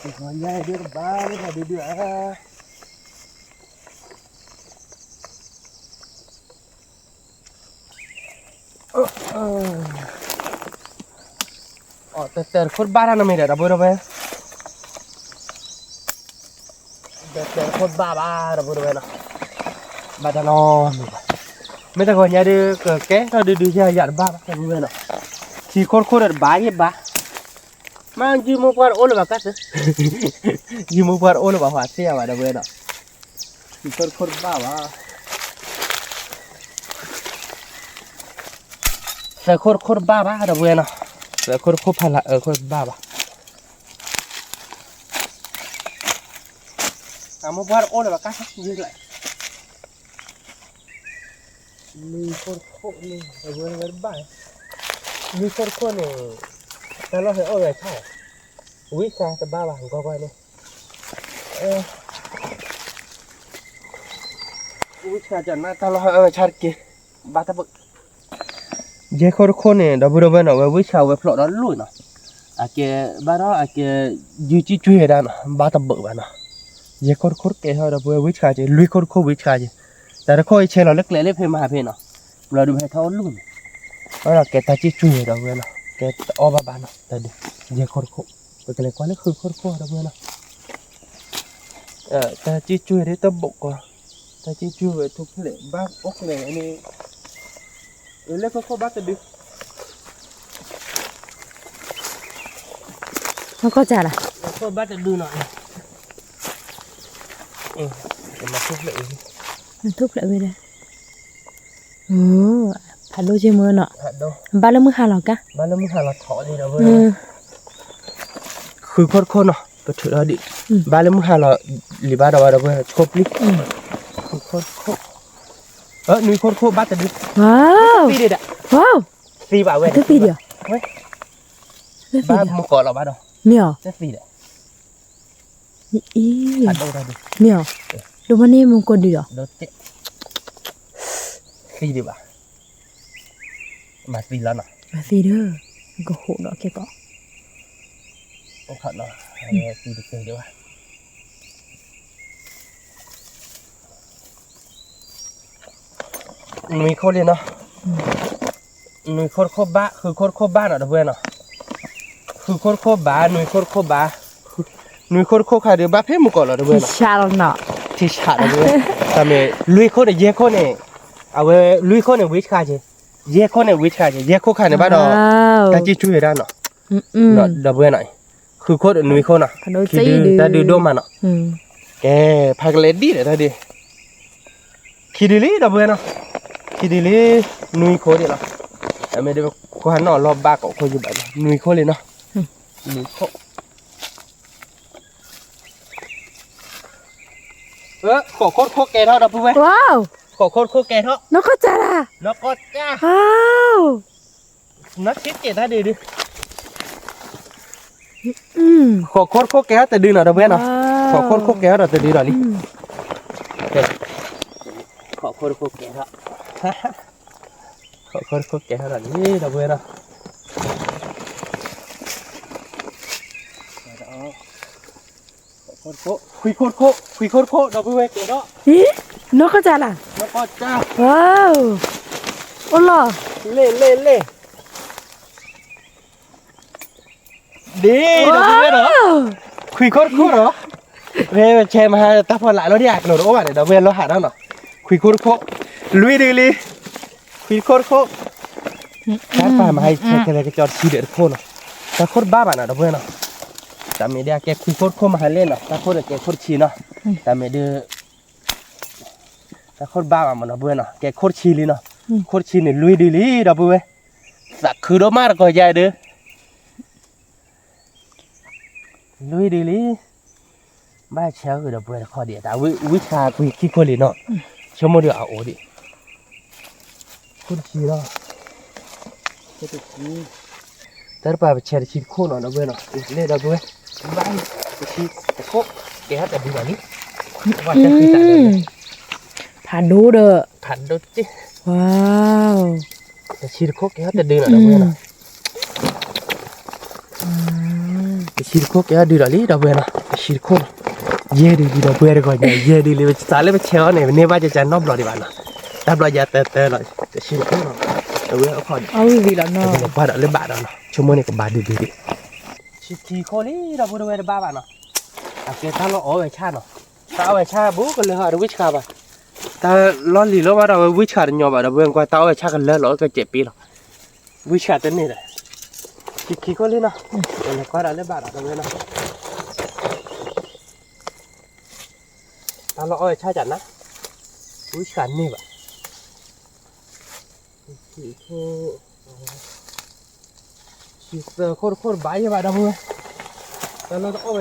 ခိၣ်တဘၣ်တၢ်နီတမံၤဒီး ဒီပုၢ်ဝဲၢ်, တဲတခိၣ်တဘၣ်ဘၣ် ဒီပုၢ်ဝဲၢ်နီၤ, ဘၣ်တၢ်နီတမံၤဘၣ်, မ့ၢ်တဂီၤညါဒီး ကကဲထီၣ်ဒုဒုယၤယၤတဘၣ်ဘၣ် ဒီပုၢ်ဝဲၢ်နီၤ, ထံခိၣ်တခိၣ်ဒီးတဘၣ်ယဘၣ်, မ့ၢ်ယုၢ်မိၢ်ပှၢ်တအိၣ်လၢၤဘၣ်ကါသၢ, ယုၢ်မိၢ်ပှၢ်တအိၣ်လၢၤဘၣ် ဟးသ့ၣ်ယၤဘၣ် ဒီပုၢ်ဝဲၢ်နီၤ, ထံခိၣ်တခိၣ်တဘၣ်ဘၣ် သၢခိၣ်တခိၣ်တဘၣ်ဘၣ် ဒီပုၢ်ဝဲၢ်နီၤ, သၢခိၣ်တခိၣ်ဖးလၢအခိၣ်တဘၣ်ဘၣ်, အမိၢ်ပှၢ်တအိၣ်လၢၤဘၣ်ကါသၢ ယုၢ်ကျဲ, လွံၢ်ခိၣ်တခိၣ်န့ၣ် ဒီပုၢ်ဝဲၢ်တဘၣ်, လွံၢ်ခိၣ်တခိၣ်န့ၣ် တၢ်လီၢ်ဟဲအီၣ်ဝဲဆၣ်, ဝံၣ်ဆၣ်တဘၣ်ဘၣ် ကွၢ်ကွၢ်န့ၣ် ဝံၣ်ဆၣ်တၢ်နါတၢ်လီၢ်ဟဲအီၣ်ဝဲဆၣ်တက့ၢ်, ဘၣ်တၢ်ဘၣ် ယဲၢ်ခိၣ်တခိၣ်န့ၣ် ဒီပုၢ်ဝဲၢ်နီၤ ဝဲဝံၣ်ဆှါဝဲဖျိးဒီးလိၣ်နီၤ, အကဲဘၣ်ဒီးအကဲ ယုၢ်ကံၣ်ကွံာ်ဝဲဒၣ်နီၤ ဘၣ်တဘၣ်ဘၣ်နီၤ, ယဲၢ်ခိၣ်တခိၣ်တကဲထီၣ် ဒီပုၢ်ဝဲၢ်ဝံၣ်ဆှါက့ၤ လွံၢ်ခိၣ်တခိၣ်ဝံၣ်ဆှါက့ၤ, တၢ်တခိၣ်အံၤဆဲးလီၤလၢကျဲလၢဖဲမဟါဖဲနီၤ, ဘျီဒုးဟဲထီၣ်လိၣ်န့ၣ်, ဘၣ်ဒီးကဲတၢ်ကံၣ်ကွံာ်ဝဲ ဒီပုၢ်ဝဲၢ်နီၤ ကဲတအီၣ်ဘၣ်ဘၣ်နီၤ တၢ်ဒုး, ယဲၢ်ခိၣ်တခိၣ်, ပကလဲၤကွၢ်လၢဃုခိၣ်တခိၣ် ဒီပုၢ်ဝဲၢ်နီၤ တၢ်ကံၣ်ကွံာ်ဒ်တဘိးကီး, တၢ်ကံၣ်ကွံာ်ဝဲထူဖျဲးဘၣ်အိၣ်ကျဲန့ၣ်, လၢခိၣ်ခိၣ်ဘၣ်တဒု, ခိၣ်ကၢ်လၢ, ခိၣ်ဘၣ်တဒုနီၤ, ထူဖျဲး, ထူဖျဲးဝဲဒၣ်, ဖးဒိၣ်က့မ့ၢ်နီၤ, ဘၣ်လၢမုၢ်ဟါလီၤကါ, ဘၣ်လၢမုၢ်ဟါလီၤထီၣ်လံဒီး, ဃုခိၣ်တခိၣ်နီၤ ပထုးထီၣ်ဒံး, ဘၣ်လၢမုၢ်ဟါလီၤလံၤဘၣ်ဒီးဝဲဒီပုၢ်ဝဲၢ် ဆိပျံၤ, ခိၣ်ခိၣ်, နွံခိၣ်တခိၣ်ဘၣ်တဒု, သံဒံးဒၣ်, သံဘၣ်ဝဲ, ဘၣ်မုၢ်ကိးလီၤဘၣ်ဒီး, မ့ၢ်အီၤ, မ့ၢ်အီၤ, ဒိၣ်မးန့ၣ်မုၢ်ကိးဒုးဒီး, သံဒံးဘၣ်, မၤသံလီၤနီၤ, မၤသံဒီး, ကဟိးဒီးကဲကီး, သံတကဲဒံးဘၣ် နွံခိၣ်လံနီၤ, နွံခိၣ်တခိၣ်ဘၣ်, ဃုခိၣ်တခိၣ်ဘၣ်နီၤ ဒီပုၢ်ဝဲၢ်နီၤ, ဃုခိၣ်တခိၣ်ဘၣ်, နွံခိၣ်တခိၣ်ဘၣ်, နွံခိၣ်တခိၣ်ခါဒီး ဘၣ်ဖဲမုၢ်ကိးလီၤ ဒီပုၢ်ဝဲၢ်နီၤ, ထံဆးဒီပုၢ်ဝဲၢ်, တၢ်မ့ၢ်လွံၢ်ခိၣ်န့ၣ် ယဲၢ်ခိၣ်န့ၣ်, အဝဲလွံၢ်ခိၣ်န့ၣ် ဝံဆှါက့ၤ, ယဲၢ်ခိၣ်န့ၣ် ဝံဆှါက့ၤ, ယဲၢ်ခိၣ်ခါန့ၣ်ဘၣ်ဒီး, တၢ်ကံၢ်ကၠူဟ့ၣ်ဒၣ်နီၤ, ဒီပုၢ်ဝဲၢ်နီၤ, ဃုခိၣ်နွံခိၣ်နီၤ, ခံဒု တၢ်ဒုးဒိၣ်မးနီၤ, ကဲ, ဖးကလဲၤဒ်လဲၣ်တၢ်ဒုး, ခံဒုလံ ဒီပုၢ်ဝဲၢ်နီၤ, ခံဒုလံ, နွံခိၣ်ဒံးလီၤ, အမ့ၢ်ဒ်ကွၢ်နီၣ်လီၤဘၣ်ကိးခိၣ်ယဘၣ်, နွံခိၣ်လံနီၤ, နွံခိၣ် ဃိးခိၣ်တခိၣ်ကဲထီၣ် ဒီပုၢ်ဝဲၢ်, ဃိးခိၣ်တခိၣ်ကဲထီၣ်, နီၢ်ကီၢ်ကၢ်, နီၢ်ဆံးကဲတၢ်ဒုးဒုး, ဃိးခိၣ်တခိၣ်ကဲထီၣ်တဒုနီၤ ဒီပုၢ်ဝဲၢ်နီၤ, ဃိးခိၣ်တခိၣ်ကဲထီၣ်ဒီးတဒုလီၤလံ, ဃိးခိၣ်တခိၣ်ကဲထီၣ်, ဃိးခိၣ်တခိၣ်ကဲထီၣ်လံ ဒီပုၢ်ဝဲၢ်နီၤ ခွံခိၣ်တခိၣ်, ခွံခိၣ်တခိၣ်, ဒီပုၢ်ဝဲၢ်ကဲထီၣ်, နီၢ်ကီၢ်ကၢ်လၢ်, အိၣ်လီၤ, လဲၣ်လဲၣ်လဲၣ်, ဒ်ဒီပုၢ်ဝဲၢ်ဒီး, ခွံခိၣ်တခိၣ်ဒီး, ဝဲဆဲးမဟါတၢ်ဖီလာ်လီၤဒ်အကျိၤတအိၣ်ဘၣ်န့ၣ် ဒီပုၢ်ဝဲၢ်လီၤဟးထီၣ်နီၤ, ခွံခိၣ်တခိၣ်, လွံၢ်ဒုလံ, ခွံခိၣ်တခိၣ် တၢ်ပာ်မဟါဆဲးခဲလၢာ်ကကၠီတဆံဒီးတခိၣ်နီၤ, တၢ်ခိၣ်တဘၣ်ဘၣ်နီၤ ဒီပုၢ်ဝဲၢ်နီၤ, တၢ်မ့ၢ်ဒ်အကဲခွံခိၣ်တခိၣ်မဟါလဲၣ်နီၤ တၢ်ခိၣ်ဒီးကဲခိၣ်တဆံနီၤ, တၢ်မ့ၢ်ဒ်, တၢ်ခိၣ်တဘၣ်ဘၣ်မနီၤ ဒီပုၢ်ဝဲၢ်နီၤ ကဲခိၣ်တဆံလံနီၤ, ခိၣ်တဆံန့ၣ်လွံၢ်ဒုလံ ဒီပုၢ်ဝဲၢ်, သးခုဒိၣ်မးတကီၢ်ယါဒီး လွံၢ်ဒုလံ, ဘၣ်ဆဲးဃုာ်ဒီပုၢ်ဝဲၢ်တခီဒံး တၢ်ဝံၣ်ဆါကွံာ်ခံခိၣ်လံနီၤ, ဆိကမိၣ်ဒီးအအိၣ်ဒံး, ခိၣ်တဆံလီၤ, တၢ်တပာ်ပဆဲးတဆံတခိၣ်နီၤ ဒီပုၢ်ဝဲၢ်နီၤ, လဲၣ်ဒီပုၢ်ဝဲၢ်, ဘၣ်တဆံတခိၣ်, ကဲဟဲတဒုလီၤလံ, ဝဲတၢ်ဃံတၢ်လၢ, ဖးဒိၣ်ဒီး, ဖးဒိၣ်တ့ၢ်, တဆံတခိၣ်ကဲဟဲတဒုလီၤ ဒီပုၢ်ဝဲၢ်နီၤ တဆံတခိၣ်ကဲထီၣ်ဒုးဒီးလံ ဒီပုၢ်ဝဲၢ်နီၤ, တဆံတခိၣ်လီၤ, ယဲၢ်ဒုလံ ဒီပုၢ်ဝဲၢ်တဂီၤညါ ယဲၢ်ဒုလံ ပစးလၢပဆဲးအီၤန့ၣ် ပန့ၢ်ဘၣ်ကကနီတဘျီဒံးဘၣ်နီၤ, တၢ်ဘျီယၤတၢတၢလီၤ, တဆံတခိၣ်လီၤ, ဒီပုၢ်ဝဲၢ်အိၣ်ခိး, ကွၢ်ဒီးလၢဘၣ်ဒီးနီၤ ဆိကမိၣ်န့ၣ်ကဘၣ်ဒုးဒုးဒံး, တဆံခံခိၣ်လံ ဒီပုၢ်ဝဲၢ်တဘၣ်ဘၣ်နီၤ, အကဲတၢ်လီၢ်အီၣ်ဝဲဆၣ်နီၤ, တၢ်အီၣ်ဝဲဆၣ်ဘူးကလၢာ်ဟီဒီးဝံၣ်ဆှါဘၣ်, တၢ်လီၢ်လံၤလီၤဘၣ်ဒီးဝဲဝံၣ်ဆှါတညီဘၣ် ဒီပုၢ်ဝဲၢ်ကွၢ် တၢ်အီၣ်ဝဲဆၣ်ကလၢာ်လီၤကစဲးပ့လီၤ ဝံၣ်ဆှါတန့ၢ်ဒီး, ခံခံခိၣ်လံနီၤ, လဲၤကွၢ်ဒီးလၢဘၣ်ဒီး ဒီပုၢ်ဝဲၢ်နီၤ, တၢ်လီၢ်အီၣ်ဝဲဆၣ်ကနၤ, ဝံၣ်ဆှါန့ၢ်ဘၣ်, ဆံသၢခိၣ်တခိၣ်တဘၣ်ယဲၢ်ဘၣ် ဒီပုၢ်ဝဲၢ်, တၢ်လီၢ်တအီၣ်ဝဲဆၣ်ဘၣ် ဆံသၢခိၣ်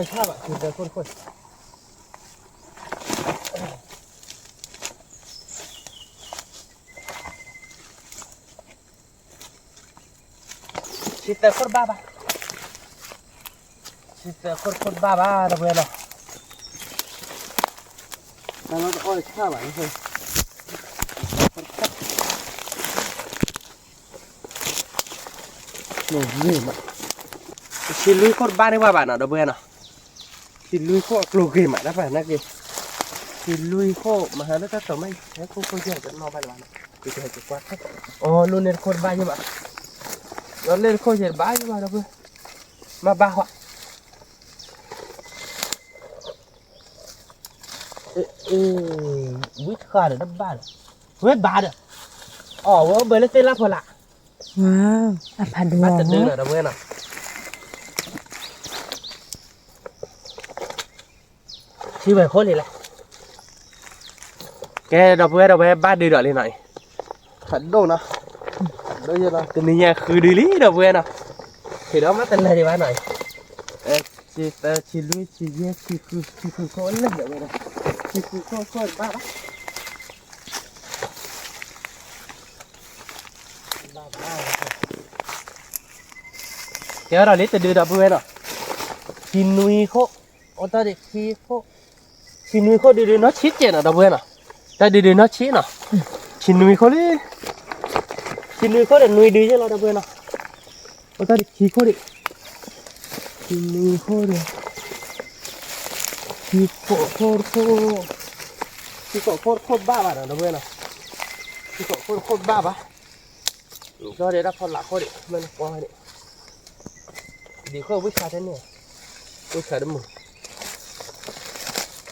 တခိၣ် ဆံသၢခိၣ်တဘၣ်ဘၣ်, ဆံသၢခိၣ်တခိၣ်တဘၣ်ဘၣ် ဒီပုၢ်ဝဲၢ်နီၤ, တၢ်လီၢ်တအီၣ်ဆၣ်ဘၣ်, ဆံလွံၢ်ခိၣ်တဘၣ်န့ၢ်ဘၣ်ဘၣ်နီၤ ဒီပုၢ်ဝဲၢ်နီၤ, ဆံလွံၢ်ခိၣ်အကျိၤဂ့ၤမး တၢ်ပာ်နာ်က့ၤ, ဆံလွံၢ်ခိၣ်မဟါလၢတၢ်တိာ်မ့ၢ်ဟဲခိၣ်ခိၣ်ယဲၢ်တနီၣ်ဘၣ်လၢၤဘၣ်နီၤ, အီၤလိၣ်န့ၢ်တခိၣ်တဘၣ်ယဲၢ်ဘၣ်, ဒီးလဲၣ်တခိၣ်ယဲၢ်တဘၣ်ယဲၢ်ဘၣ် ဒီပုၢ်ဝဲၢ်, မ့ၢ်ဘၣ်ဟီ ဝံၣ်တဃာ်ဒီးတဘၣ်ဒီး, ဝဲဘၣ်ဒီး, အီၣ်ဝဲအိၣ်ဘၢလၢသ့ၣ်လၢဖီလာ်, ဘၣ်တဒုနီၤ ဒီပုၢ်ဝဲၢ်နီၤ, ထံဝဲခိၣ်လံလၢ, ကဲဒီပုၢ်ဝဲၢ်ဒီးဝဲဘၣ်ဒုးဒီးလံနီၤ, ဖးဒိၣ်နီၤ, ဖးဒိၣ်ယဲၢ်လီၤ တနံၤညါဃုဒုလံ ဒီပုၢ်ဝဲၢ်နီၤ, ဟ့ၣ်ဒီးမ့ၢ်တလၢာ်ဒံးဘၣ်နီၤ, ဆံသၢ, ဆံလွံၢ်, ဆံယဲၢ်, ဆံဃု, ဆံဃုခိၣ်လၢာ်ဝဲဒၣ်, ဆံဃုခိၣ်ခိၣ်ဘၣ်ဘၣ်, ဘၣ်ဘၣ်, ကဲထီၣ်လံတဒုဒီပုၢ်ဝဲၢ်နီၤ, ဆံနွံခိၣ်, အိၣ်တ့ၢ်ဒံးခံခိၣ်, ဆံနွံခိၣ်ဒုဒုနီၢ်ဆံးကဲးနီၤ ဒီပုၢ်ဝဲၢ်နီၤ, တၢ်ဒုဒုနီၢ်ဆံးနီၤ, ဆံနွံခိၣ်လံ, ဆံနွံခိၣ်ဒီးနွံဒုယဲၢ်လီၤ ဒီပုၢ်ဝဲၢ်နီၤ, အိၣ်တ့ၢ်ဒံးခံခိၣ်ဒံး, ဆံနွံခိၣ်ဒီး, ဆံဃိးခိၣ်တခိၣ်, ဆံဃိးခိၣ်တခိၣ်ဘၣ်ဘၣ်နီၤ ဒီပုၢ်ဝဲၢ်နီၤ, ဆံဃိးခိၣ်တခိၣ်ဘၣ်ဘၣ်, ဒီးဒၣ်ဖီလာ်ခိၣ်ဒံး မ့ၢ်နကွၢ်န့ၣ်, ဒံးခိၣ်ဝံၣ်ဆါတန့ၢ်, ဝံၣ်ဆါတမုာ်,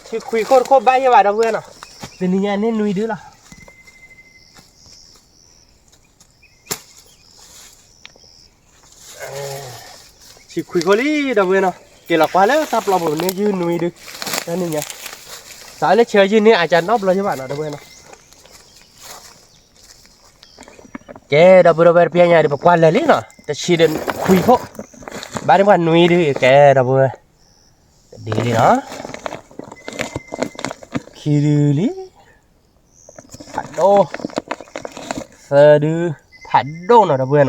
ဆံခွံခိၣ်တခိၣ်ဘၣ်ယဲၢ်ဘၣ် ဒီပုၢ်ဝဲၢ်နီၤ, တနံၤညါန့ၣ်နွံဒုလီၤ. ဆံခွံခိၣ်လံ ဒီပုၢ်ဝဲၢ်နီၤ, က့ၤလီၤကွၢ်လၢတၢ်ပျီပူၤန့ၣ် ယုၢ်နွံဒု, တနံၤညါ, သးလၢဆဲးယုၢ်န့ၣ် အကနီတဘျီယဲၢ်ဘၣ်နီၤ ဒီပုၢ်ဝဲၢ်နီၤ. ကဲ ဒီပုၢ်ဝဲၢ် တပျီညါဒီး ပကွၢ်လၢာ်လံနီၤ, တဆံဒီးခွံခိၣ်, ဘၣ်န့ၢ်ပှၤနွံဒု, ကဲ ဒီပုၢ်ဝဲၢ်, တဒုလံနီၤ, ခံဒုလံ, ဖးဒိၣ်, သၢဒု, ဖးဒိၣ်နီၤ ဒီပုၢ်ဝဲၢ်နီၤ,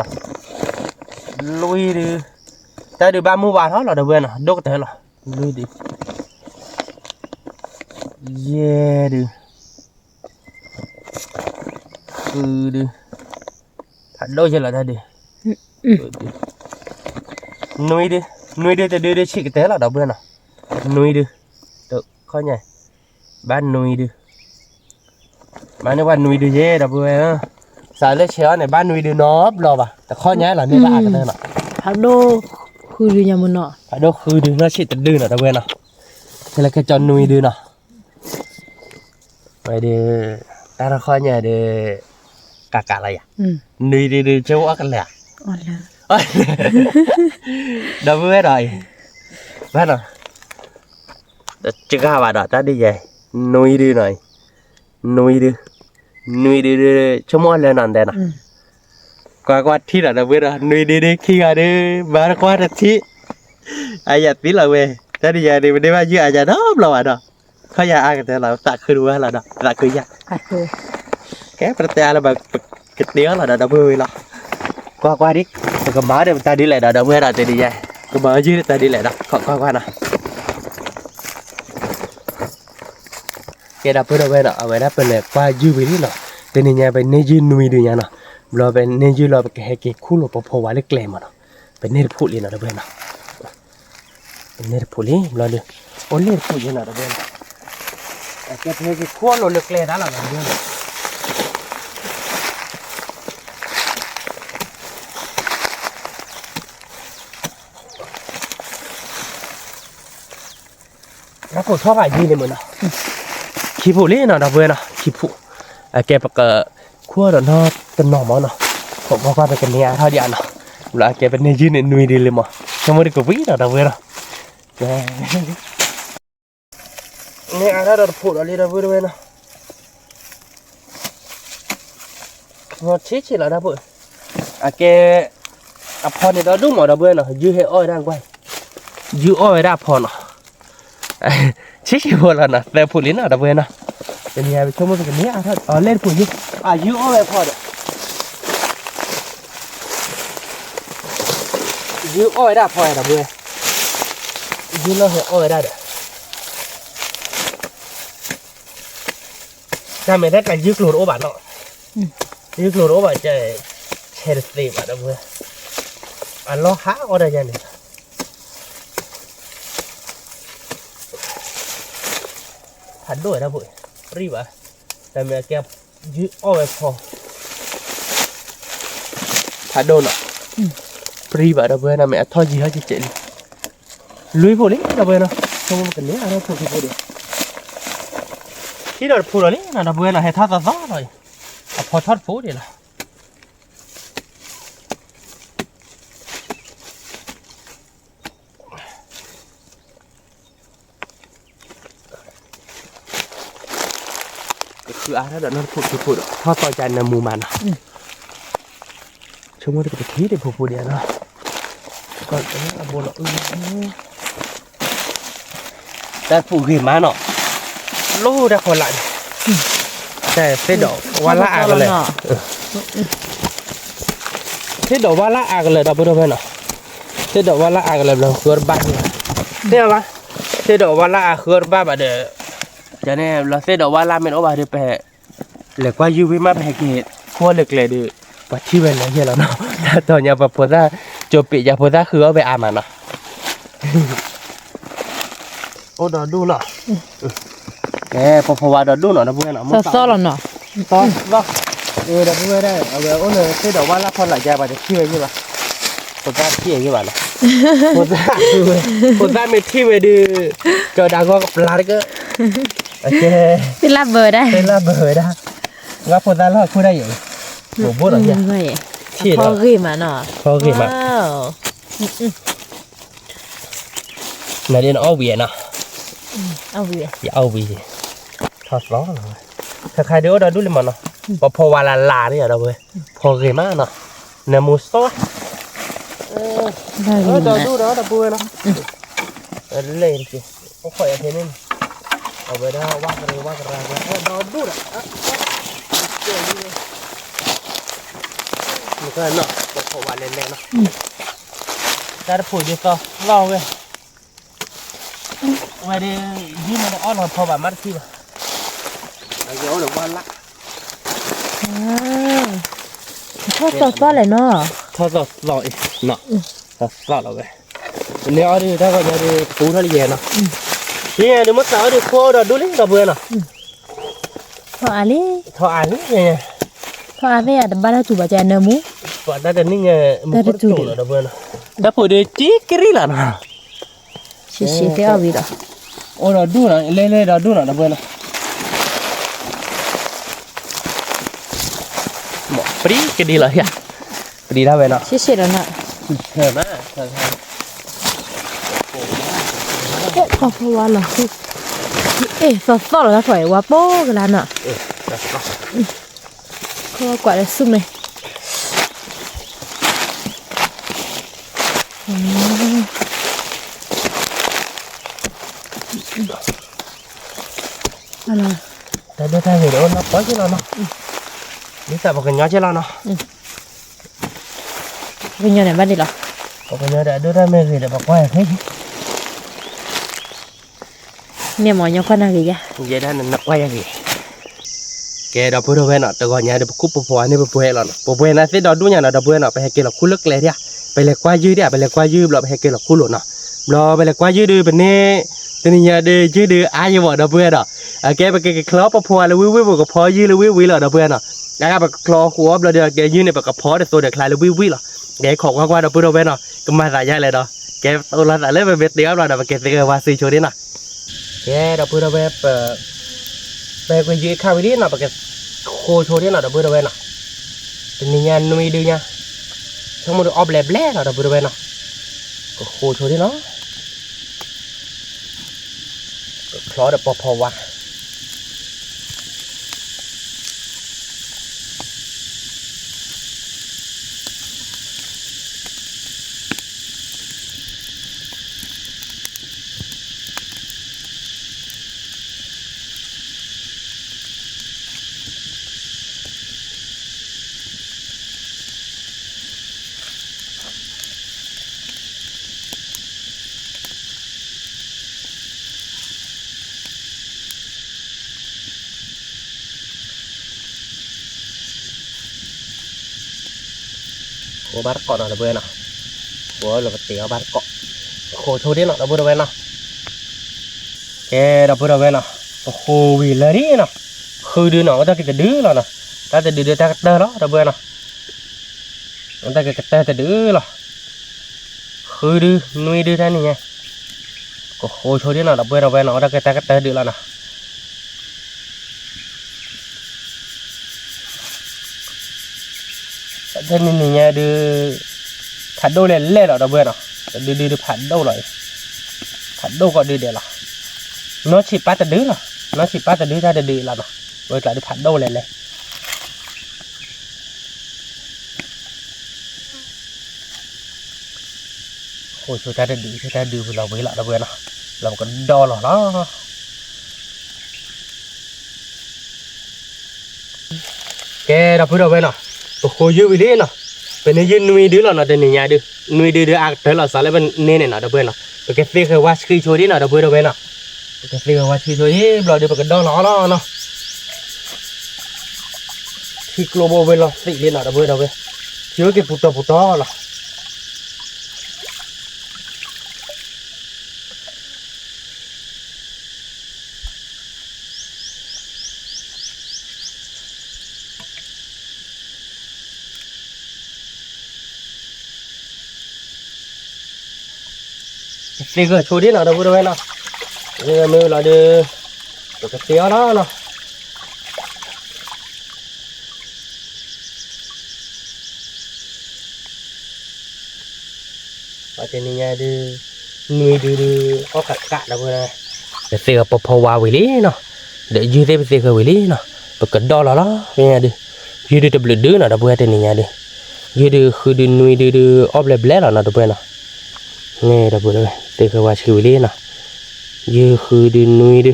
လွံၢ်ဒု, တၢ်ဒုးဘၣ်မူဘၣ်ထီၣ်လီၤ ဒီပုၢ်ဝဲၢ်နီၤ, ဒိၣ်ကတၢၢ်လီၤ, လွံၢ်ဒု, ယဲၢ်ဒု, ဃုဒု, ဖးဒိၣ်ယဲၢ်လီၤတၢ်ဒုး, နွံဒု, နွံဒုတဒုဒုဆံးကတၢၢ်လီၤ ဒီပုၢ်ဝဲၢ်နီၤ, နွံဒု, တခီညါ, ဘၣ်နွံဒု, ဘၣ်န့ၢ်ပှၤနွံဒုယဲၢ် ဒီပုၢ်ဝဲၢ်ဧၢ, သးလၢဆဲးအီၤန့ၣ် ဘၣ်နွံဒုနီတဘျီဘၣ်, တခီညါလီၤန့ၢ်ဘၣ်အကတၢၢ်နီၤ, ဖးဒိၣ်ဃုဒုညါမနီၤ, ဖးဒိၣ်ဃုဒုနီၢ်ဆံးတဒုနီၤ ဒီပုၢ်ဝဲၢ်နီၤ, ခဲလၢာ်ခဲကၠီနွံဒုနီၤ ဝဲဒီး, တၢ်တခီညါဒီး, ကးကးလီၤယၤ, နွံဒုဒု ကၠိအီၣ်ကလဲာ်ဧါ, ဒီပုၢ်ဝဲၢ်ဒီး, ဘၣ်နီၤ, တစှၤဘၣ်ဒီး တၢ်ဒုးယဲၢ်, နွံဒုနီၤ, နွံဒု, နွံဒုဒု, ဆိကမိၣ်လၢနီၤတဲနီၤ, ကွၢ်ကွၢ်ထံၣ်ဒီး ဒီပုၢ်ဝဲၢ်ဒီး နွံဒုဒုခံဂၤဒု, ဘၣ်တကွၢ်တထံၣ်, အယၤသံလီၤဝဲ, တၢ်ဒုးယဲၢ်ဒု ပဒ့ဘၣ်ယုၢ်အယၤနီတဘျီဘၣ်ဒီး ခီယၤအါကတၢၢ်လီၤ သးခုတဝဲလီၤဒီး သးခုယၤ, ကဲ ပတတဲအါလၢၤဘၣ် ကတဲအီၤလီၤဒီး ဒီပုၢ်ဝဲၢ်လီၤ, ကွၢ်ကွၢ်ဒံး, ပကမၤဒီးပတၢ်ဒ်လဲၣ်ဒီး ဒီပုၢ်ဝဲၢ်ဒီး တနံၤညါ, ကမၤယုၢ်တၢ်ဒ်လဲၣ်ဒီး ခီကွၢ်ကွၢ်နီၤ, ကဲ ဒီပုၢ်ဝဲၢ်နီၤ အဝဲဒၣ်ပလဲၤကွၢ်ယုၢ်ဝံၤလံနီၤ, တနံၤညါပန့ၢ်ယုၢ်နွံဒုညါနီၤ, ဘျီပန့ၢ်ယုၢ်လီၤ ပကဟဲက့ၤခူၣ်လိာ်ပီၤဖီဝါလၢကျဲမးနီၤ, ပန့ၢ်တဖုလံနီၤ ဒီပုၢ်ဝဲၢ်နီၤ ပန့ၢ်တဖုလံ ဘျီဒီး, အိၣ်လၢတဖုယဲနီၤ ဒီပုၢ်ဝဲၢ်နီၤ, ကဲ ပဟဲက့ၤခူၣ်လိာ်လၢကျဲဒၣ်လီၤ ဒီပုၢ်ဝဲၢ်နီၤ, တၢ်ကိၢ်ထီၣ်ဘၣ်ယုၢ်န့ၣ်မ့ၢ်နီၤ, ခံဖုလံနီၤ ဒီပုၢ်ဝဲၢ်နီၤ ခံဖု, အကဲ ပကခူၣ်ဒီးနီတနီၤမးနီၤ, ခိးကွၢ်ကွၢ် ပကန့ၢ်အါထီၣ်ဒံးအါနီၤ, ဘျီအကဲ ပန့ၢ်ယုၢ်န့ၣ်နွံဒုလံမး, ဆိကမိၣ်တကဝံၤနီၤ ဒီပုၢ်ဝဲၢ်နီၤ, ကဲ န့ၢ်အါထီၣ်ဒီးတဖုဒီးလံ ဒီပုၢ်ဝဲၢ်နီၤ, ဆံးဆံးလီၤ ဒီပုၢ်ဝဲၢ်, အကဲ အဖီန့ၣ်ဒီဒူၣ်မး ဒီပုၢ်ဝဲၢ်နီၤ, ယုၢ်ဟဲအီၣ်ဝဲဒၣ်ကွၢ်, ယုၢ်အီၣ်ဝဲဒၣ်အဖီနီၤ, ဆံးဆံးဖိလီၤနီၤ သၢဖုလံနီၤ ဒီပုၢ်ဝဲၢ်နီၤ, တနံၤအံၤ ပဆိကမိၣ်ပကန့ၢ်အါထီၣ် အလဲၣ်တဖုယုၢ်, အယုၢ်အီၣ်ဝဲအဖီဒီး ယုၢ်အီၣ်ဝဲဒၣ်အဖီဒီပုၢ်ဝဲၢ်, ယုၢ်လီၤဟဲအီၣ်ဝဲဒၣ်ဒီး, တၢ်မဲာ်တၢ်ကျါယုၢ်ကျိၤတအိၣ်ဘၣ်နီၤ, ယုၢ်ကျိၤတအိၣ်ဘၣ်, ဆဲးတသ့ဘၣ်ဒီပုၢ်ဝဲၢ်, အလီၢ်ဟးအီၣ်တၢ်ယါန့ၣ် ဖးဒိၣ်ဝဲဒၣ်ဖိ, ပြံၢ်ဘၣ်, တၢ်မ့ၢ်အကဲ ယုၢ်အီၣ်ဝဲဖီ, ဖးဒိၣ်နီၤ, ပြံၢ်ဘၣ်ဒီပုၢ်ဝဲၢ် တၢ်မ့ၢ်အထီၣ်ယံာ်ဟီၣ်ကဲကဲလံ, လွံၢ်ဖိလံ ဒီပုၢ်ဝဲၢ်နီၤ, ဆိကမိၣ်ပကန့ၢ်အါထီၣ်ဖိခံဖိဒီး, ခံဒီးတဖိဒီးလံနီၤ ဒီပုၢ်ဝဲၢ်နီၤ, ဟဲထီၣ်သီသီလီၤအံၤ, အဖီထီၣ်တဖိဒံးလီၤ ကဃုအါထီၣ်ဒီးနီၢ်တဖိခံဖိဒီး ထီၣ်သီကနၢမူမးနီၤ, ဆိကမိၣ်တကထံၣ်ဒံးဖိဖိဒံးနီၤ, ကီၢ်အဘိလီၤအုၣ်, တၢ်တဖုဂ့ၤမးနီၤ, လီၤတၢ်ဖီလာ်န့ၣ်, သ့ၣ်ဒီးဝါလၢအါကလၢာ်, သ့ၣ်ဒီးဝါလၢအါကလၢာ်ဒီပုၢ်ဒီဝဲၢ်နီၤ, သ့ၣ်ဒီးဝါလၢအါကလၢာ်ဘျီဃုအီၣ်တဘၣ်န့ၣ်, သ့ၣ်ဒီးဝါလၢအါဃုအီၣ်တဘၣ်ဘၣ်ဒီး, ယန့ၣ်ဘျီသ့ၣ်ဒီးဝါလၢမ့ၢ်တအိၣ်ဘၣ်ဒီး ပဟဲ လဲၤကွၢ်ယုၢ်ဝံၤမး ပဟဲက့ၤခိၣ်လၢကျဲဒီး ပှၤထံၣ်ဝဲလၢယဲၢ်လီၤနီၤ, တၢ်တီၤညါပှၤဖိသၣ် ကၠိပ့းယၤဖိသၣ်ဃုအီၣ်ဝဲအါမးနီၤ, အိၣ်ဒီးဒူၣ်လီၤ, ကဲ ပဖီဝါဒီးဒူၣ်နီၤ ဒီပုၢ်ဝဲၢ်နီၤ, သီသီလီၤနီၤ, သီသီ, ဒီပုၢ်ဝဲၢ်ဒၣ် အဝဲအိၣ်လၢသ့ၣ်ဒီးဝါလၢဖီလာ်ယါ ပှၤတထံၣ်ဝဲယဲၢ်ဘၣ်, ဖိသၣ်ထံၣ်ဝဲယဲၢ်ဘၣ်နီၤ, ဖိသၣ်မ့ၢ်ထံၣ်ဝဲဒီး ကဒၣ်ဂီၢ်ကပျၢ်တက့ၢ် သ့ၣ်လၢဘၢဝဲဒၣ်, သ့ၣ်လၢဘၢဝဲဒၣ်, ဝါဖိသၣ်လီၢ်ခိၣ်ဒၣ်ယဲၢ်, ဘိၣ်ဘိၣ်လီၤယဲၢ်, ထံၣ်လီၤ, ဖီဂ့ၤမးနီၤ, ဖီဂ့ၤမး, နဒ်နအီၣ်ဝံၤနီၤ, ယအီၣ်ဝံၤ, ထီၣ်သီလီၤ, ခါခါဒ်အိၣ်ဒီးဒူၣ်လံမးနီၤ, ပဖီဝါလၢ်လၢ်န့ၣ်ဒီပုၢ်ဝဲၢ်, ဖီဂ့ၤမးနီၤ, နမူစီ ဒီးဒူၣ်ဒီးဒီပုၢ်ဝဲၢ်နီၤ, လဲၣ်တက့ၢ်, အိၣ်ခိးယၤဖဲန့ၣ်, အဝဲဒၣ်ဝၣ်ကရၢဝၣ်ကရၢ ဒီးဒူၣ်ဒီး, နကနီၤ ပဖီဝါလဲၤလဲၤနီၤ, တၢ်တဖိဒ်သီသီဝဲ, ဝဲဒၣ် ယုၢ်မ့ၢ်တအီၣ်လီၤဖီဘၣ်မးတထံၣ်ဘၣ်, ယအိၣ်ဒီးဝါလၢ် ထီၣ်သီသီလဲၣ်နီၤ, ထီၣ်သီသီအံၤနီၤ, သီသီလီၤဝဲ, န့ၢ်အီၣ်ဒုးတၢ်ဂီၤညါဒုး ပူထီၣ်လံယဲၢ်နီၤ, ယဲၢ်ဒုးမ့ၢ်သးအီၣ်ဒုးခိၣ်ဒီးဒူၣ်လံဒီပုၢ်ဝဲၢ်နီၤ, ထီၣ်အါလံ, ထီၣ်အါလံ, ထီၣ်အါသ့ၣ်ယၤတဘၣ်တၢ်တူၢ်ဘၣ်ကနၢမူ, ပှၤတၢ်တနံၣ်ညါ တၢ်တတူၢ်ဒံးလီၤဒီပုၢ်ဝဲၢ်နီၤ, တၢ်ဖိဒုးကံကရံၣ်လီၤနီၤ ရှဲရှဲသ့ၣ်အီၣ်ဝံၤဒီး, အိၣ်ဒီးဒူၣ်နီၤ လဲၤလဲၤဒီးဒူၣ်နီၤ ဒီပုၢ်ဝဲၢ်နီၤ, ပျံၤကဒံလီၤယၤ, ပျံၤဒၣ်ဝဲနီၤ, ရှဲရှဲဒီးနီၤ, ကီၢ်ဖီဝါလီၤ, အဲၣ်သီသီလီၤတၢ်ဖီအံၤ ဝါပိကလါနီၤ, ကွၢ်ဒီးဆူၣ်မ့ၢ် တၢ်ဒိၣ်တၢ်ဂ့ၤဒီးအိၣ်နီၢ်ပီၢ်က့လီၤနီၤ, ဒ်သိးပကညီက့လီၤနီၤ, ပကညီန့ၣ်ဘၣ်ဒ်လီၤ, ပကညီဒီးအဒိၣ်တၢ်မ့ၢ်ဂ့ၤဒီးပကွၢ်ယၤဖဲ န့ၣ်မ့ၢ်ညီကွၢ်နၢ်ဂ့ၤယၤ, ယဲဒၣ်နကွၢ်ယၤဂ့ၤ, ကဲဒီပုၢ်ဝဲၢ်နီၤ တဂီၤညါဒီးပခူၣ်ပဖီဝါန့ၣ် ပပှဲၤလီၤနီၤ, ပပှဲၤန့ၣ်သ့ၣ်ဒီဒူၣ်ညါနီၤ ဒီပုၢ်ဝဲၢ်နီၤ, ပဟဲက့ၤလီၤခူၣ်လၢကျဲဒၣ်, ပလဲၤကွၢ်ယုၢ်ဒၣ်, ပလဲၤကွၢ်ယုၢ်ဘျီ ပဟဲက့ၤလီၤခူၣ်လိာ်နီၤ, ဘျီပလဲၤကွၢ်ယုၢ်ဒီးပန့ၢ်, တနံၤညါဒီးယုၢ်ဒီးအါယဝဲဒီပုၢ်ဝဲၢ်နီၤ, အကဲပကကချီပဖီဝါလၢဝံၣ်ဝံၣ် ပကဖီယုၢ်လၢဝံၣ်ဝံၣ်လီၤ ဒီပုၢ်ဝဲၢ်နီၤ, အကဲပကချီဃိးဘျီဒီး ကဲယုၢ်န့ၣ် ပကဖီတသိးဒီးချါလၢဝံၣ်ဝံၣ်လီၤ, ကဲခိးကွၢ်ကွၢ်ဒီပုၢ်ဝဲၢ်နီၤ, ကမၤသးယါလဲၣ်ဒီး, ကဲတအိၣ်လီၤသးလၢပမ့ၢ်တ့အီၣ်ဘျီဒီး ပကသ့ကဝါစုဆိဒၣ်နီၤ ကဲဒီပုၢ်ဝဲၢ် ပ ပကွၢ်ယုၢ်အခါဝံၤလံနီၤ ပကဃိဆိဒၣ်နီၤ ဒီပုၢ်ဝဲၢ်နီၤ, တနံၤညါနွံဒုညါ, ဆိကမိၣ်ဒီးအီၣ်ဘျဲးဘျဲးလီၤ ဒီပုၢ်ဝဲၢ်နီၤ, ကဃိဆိဒၣ်နီၤ, ကချီဒီးပဖီဝါ ဃိဘၣ်တကိးနီၤ ဒီပုၢ်ဝဲၢ်နီၤ, ဃိလၢပတ့အီၣ်ဘၣ်တကိး, ဃိဆိဒၣ်နီၤ ဒီပုၢ်ဝဲၢ်နီၤ, ကဲဒီပုၢ်ဝဲၢ်နီၤ, ပဃိဝံၤလၢာ်ဒၣ်နီၤ, ဃုဒုနီၤ အိၣ်တၢ်က့ၤတဒုလီၤနီၤ, တၢ်တဒုဒီးတၢ်ကတၢၢ်လီၤ ဒီပုၢ်ဝဲၢ်နီၤ, အိၣ်တၢ်က့ၤကတၢၢ်တဒုလီၤ, ဃုဒု နွံဒုတၢ်နံၤညါ, ကဃိဆိဒၣ်နီၤ ဒီပုၢ်ဝဲၢ်နီၤ အိၣ်တၢ်က့ၤတၢ်ကတၢၢ်ဒုလီၤနီၤ တနံၤနံၤညါဒုး ဖးဒိၣ်လဲၣ်လဲၣ်လီၤ ဒီပုၢ်ဝဲၢ်နီၤ, တဒုဒုဒုးဖးဒိၣ်လီၤအံၤ, ဖးဒိၣ်ကီးဒုဒဲးလီၤ, နီၢ်ဆံးပၢ်တဒုလီၤ, နီၢ်ဆံးပၢ်တဒုတၢ်တဒုအံၤလီၤနီၤ, ဝဲကျါဒုးဖးဒိၣ်လဲၣ်လဲၣ် ဃိဆိတၢ်တဒု ဆိတၢ်ဒုလီၤဝံၤလီၤ ဒီပုၢ်ဝဲၢ်နီၤ လီၤပကဒီလီၤလီၤ. ကဲ ဒီပုၢ်ဒီဝဲၢ်နီၤ, ပဃိယုၢ်ဝံၤလံနီၤ, ပန့ၢ်ယုၢ်နွံဒုလီၤနီၤ, တနံၤညါဒု, နွံဒုဒုအကတၢၢ်လီၤစးလၢပန့ၢ်န့ၣ်နီၤ ဒီပုၢ်ဝဲၢ်နီၤ, ပကသ့ၣ်ဃဲၤဝါဆှံဆိဒံနီၤ ဒီပုၢ်ဝဲၢ်နီၤ, ပကသ့ၣ်ဃဲၤဝါဆှံဆိဒံဘျီဒု ပကဒီလီၤလီၤနီၤ. ထံကျိဘိဝဲလီၤသံးလံနီၤ ဒီပုၢ်ဝဲၢ်, ထံအိၣ်က့ၤပူၤတီၤပူၤတီၤလီၤ. သ့ၣ်ဃဲၤဆိဒံနီၤ ဒီပုၢ်ဒီဝဲၢ်နီၤ, မ့ၢ်လီၤဒု, ပကသ့အီၤလီၤနီၤ. ပှၤတနံၤညါဒု, နွံဒုဒု, အီၣ်ကးကးဒီပုၢ်ဝဲၢ်, ပသ့ၣ်ဃဲၤပီၤဖီဝါဝံၤလံနီၤ, ဒီးယုၢ်သ့ၣ်ပသ့ၣ်ဃဲၤဝံၤလံနီၤ, ပကဒီလီၤလီၤ ဖဲညါဒု, ယုၢ်ဒုတဘျုးဒုနီၤ ဒီပုၢ်ဝဲၢ်တနံၤညါဒု, ယုၢ်ဒုဃုဒုနွံဒုဒု, အီၣ်ဘျဲဘျဲလီၤနီၤ ဒီပုၢ်ဝဲၢ်နီၤ. န့ၣ် ဒီပုၢ်ဝဲၢ် သ့ၣ်ဃဲၤဝါဆှံဝံၤလံနီၤ, ယုၢ်ဃုဒုနွံဒု,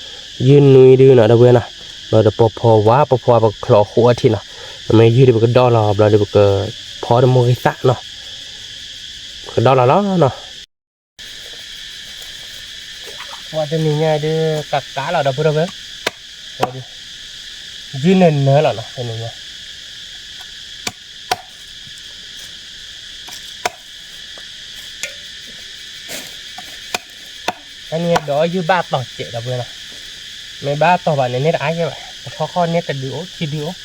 ယုၢ်နွံဒုနီၤ ဒီပုၢ်ဝဲၢ်နီၤ, ဘျီဒီးပီၤဖီဝါ ပီၤဖီဝါပကချီးဃိအထံးနီၤ, မ့ၢ်ယုၢ်ဒုပကဒီလီၤ ဘျီဒီးပကဖီတမိၢ်ဂ့ၤသၣ်နီၤ, ပကဒီလီၤလီၤနီၤ. ပှၤတနံၤညါဒု ကးကးလီၤ ဒီပုၢ်ဒီဝဲၢ်, ယုၢ်နၢၤနၢၤလီၤနီၤ တနံၤညါ. တနံၤညါဒီးယုၢ်ဘၣ်တီၤစဲး ဒီပုၢ်ဝဲၢ်နီၤ, မ့ၢ်ဘၣ်တီၤဘၣ်န့ၣ် န့ၢ်တအါယဲဘၣ်, ပထီၣ်ခီၣ်န့ၢ်တဒုအိၣ် ခံဒုအိၣ်. ဒီလီၤ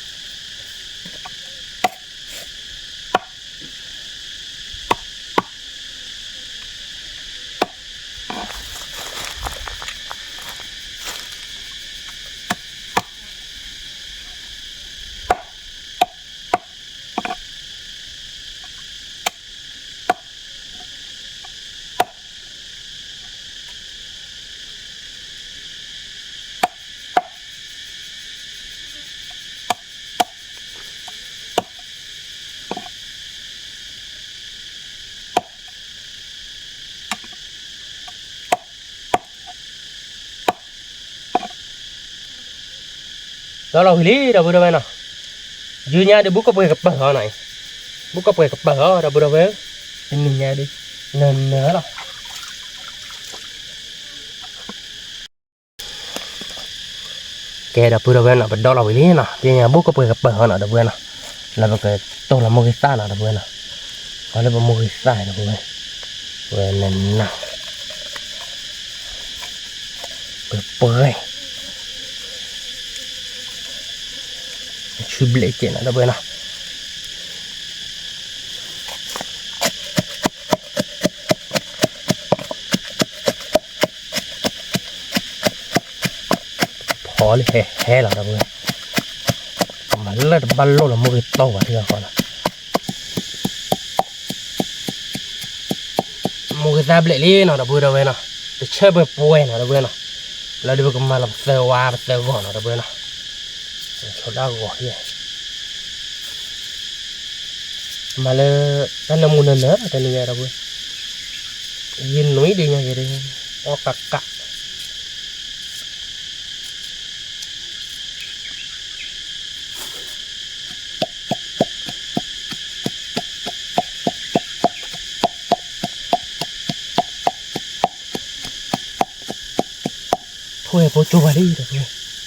ဝံၤလံ ဒီပုၢ်ဒီဝဲၢ်နီၤ, ယုၢ်ညါဒုး ဘူးကပှဲၤကပၢၢ်အီၤနီၤ, ဘူးကပှဲၤကပၢၢ်အီၤ ဒီပုၢ်ဒီဝဲၢ်, တနံၤညါဒုး နၢၤနၢၤလီၤ. ကဲ ဒီပုၢ်ဒီဝဲၢ်နီၤ, ပဒီလီၤဝံၤလံနီၤ, ပညါဘူးကပှဲၤကပၢၢ်အီၤနီၤ ဒီပုၢ်ဝဲၢ်နီၤ, လၢပကတိၢ်လီၤမိၢ်ဂ့ၤသၣ်နီၤ ဒီပုၢ်ဝဲၢ်နီၤ, ပှၤလၢပမိၢ်ဂ့ၤသၣ် ဒီပုၢ်ဝဲၢ်, ဝဲနနၢ် ပပှဲၤ ဆူဘျဲၣ်ကဲးနီၤ ဒီပုၢ်ဝဲၢ်နီၤ. ဖီလံဟဲဟဲလီၤ ဒီပုၢ်ဝဲၢ်, မၤလၢတဘၣ်လိၣ်လီၤ မိၢ်ဂ့ၤတီၢ်ဝဲထံအဃီနီၤ. မိၢ်ဂ့ၤသၣ်ဘျဲၣ်လံနီၤ ဒီပုၢ်ဝဲၢ်နီၤ, တဆၢပှဲၤပှဲၤနီၤ ဒီပုၢ်ဝဲၢ်နီၤ, လၢဒုးပကမၤလီၤပသၢဝါပသၢဂီၤနီၤ ဒီပုၢ်ဝဲၢ်နီၤ, ဆိဒၣ်ဂီၤယဲ မၤလၢ တၢ်နၢမူနၢနၢလီၤ တနံၤညါ ဒီပုၢ်ဝဲၢ်, ယနွံဒုညါယဲဒုး အီၣ်ကးကး ထိၣ်ဟဲဖိကၠိဘၣ်လံ ဒီပုၢ်ဝဲၢ်, ထိၣ်ကိးသီ လဲၤလံ ဒီပုၢ်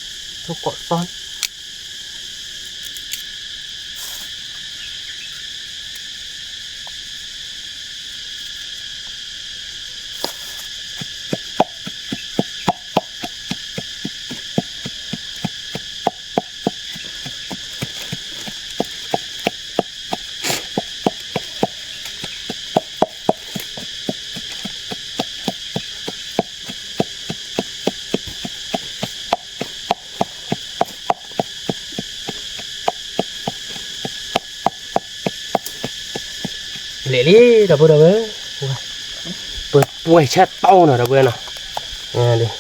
ဒီဝဲၢ်, ပှဲၤပှဲၤဆၢတီနီၤ ဒီပုၢ်ဝဲၢ်နီၤ,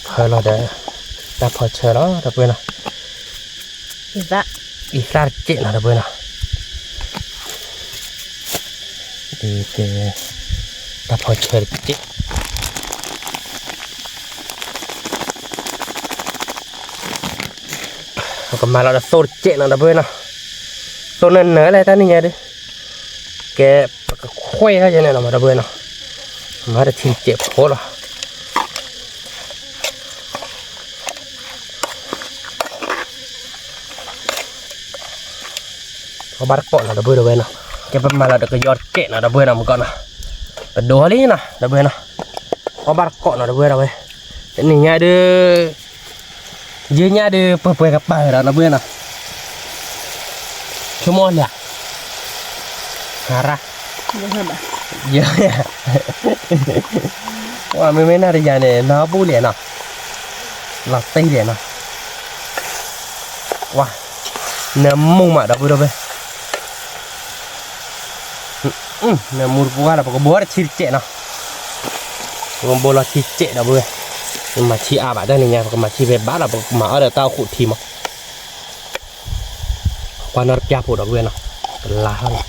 ဖၢလီၤဒီး တၢ်ဖီဆၢလီၤ ဒီပုၢ်ဝဲၢ်နီၤ, သၣ် အံသၣ်တစဲးနီၤ ဒီပုၢ်ဝဲၢ်နီၤ, ဒ်ကဲ တၢ်ဖီဆၢတစဲး, ပကမၤလီၤဒီးသိတစဲးနီၤ ဒီပုၢ်ဝဲၢ်နီၤ, သိနၢၤနၢၤလဲၣ်တၢ်နံၤညါဒုး, ကဲ ပကခွဲးထီၣ်ယဲန့ၣ်နီၤ ဒီပုၢ်ဝဲၢ်နီၤ, မၤတထံတစဲးဖိလီၤ. အီၣ်ဘၣ်တကိးနီၤ ဒီပုၢ်ဝဲၢ်နီၤ, ကဲပမၤလီၤဒီးကယီတစဲးနီၤ ဒီပုၢ်ဝဲၢ်နီၤ မုၢ်ကီၢ်နီၤ, ပဒိးလံနီၤ ဒီပုၢ်ဝဲၢ်နီၤ, အီၣ်ဘၣ်တကိးနီၤ ဒီပုၢ်ဝဲၢ်နီၤဝဲ, တနံၤညါဒုး ယုၢ်ညၣ်ဒုးပှဲၤပှဲၤကပၤဒီး ဒီပုၢ်ဝဲၢ်နီၤ, ဆိကမိၣ်လၢ ဟါရၣ် ယ မ့မ့ၢ်နၤတယၤန့ၣ် နၢ်ဘူၣ်လဲၣ်နီၤ, လီၤတံၢ်လဲၣ်နီၤ, ဝါ နၢမူမး ဒီပုၢ်ဝဲၢ် နၢမူတပှၢ်လီၤ ပကဘိးတထံတစဲးနီၤ, ပကဘိးလီၤထံတစဲး ဒီပုၢ်ဝဲၢ်, မၤထံအါဘၣ်တၢ်နံၤညါ ပကမၤထံဖဲဘၣ်လီၤ ပကမၤအီၣ်ဒီးတၢ်အိၣ်ဃုာ်ထံမး, ကွၢ်နီၣ်တပျၢ်ဖိ ဒီပုၢ်ဝဲၢ်နီၤ, ကလါဟီၣ်န့ၣ်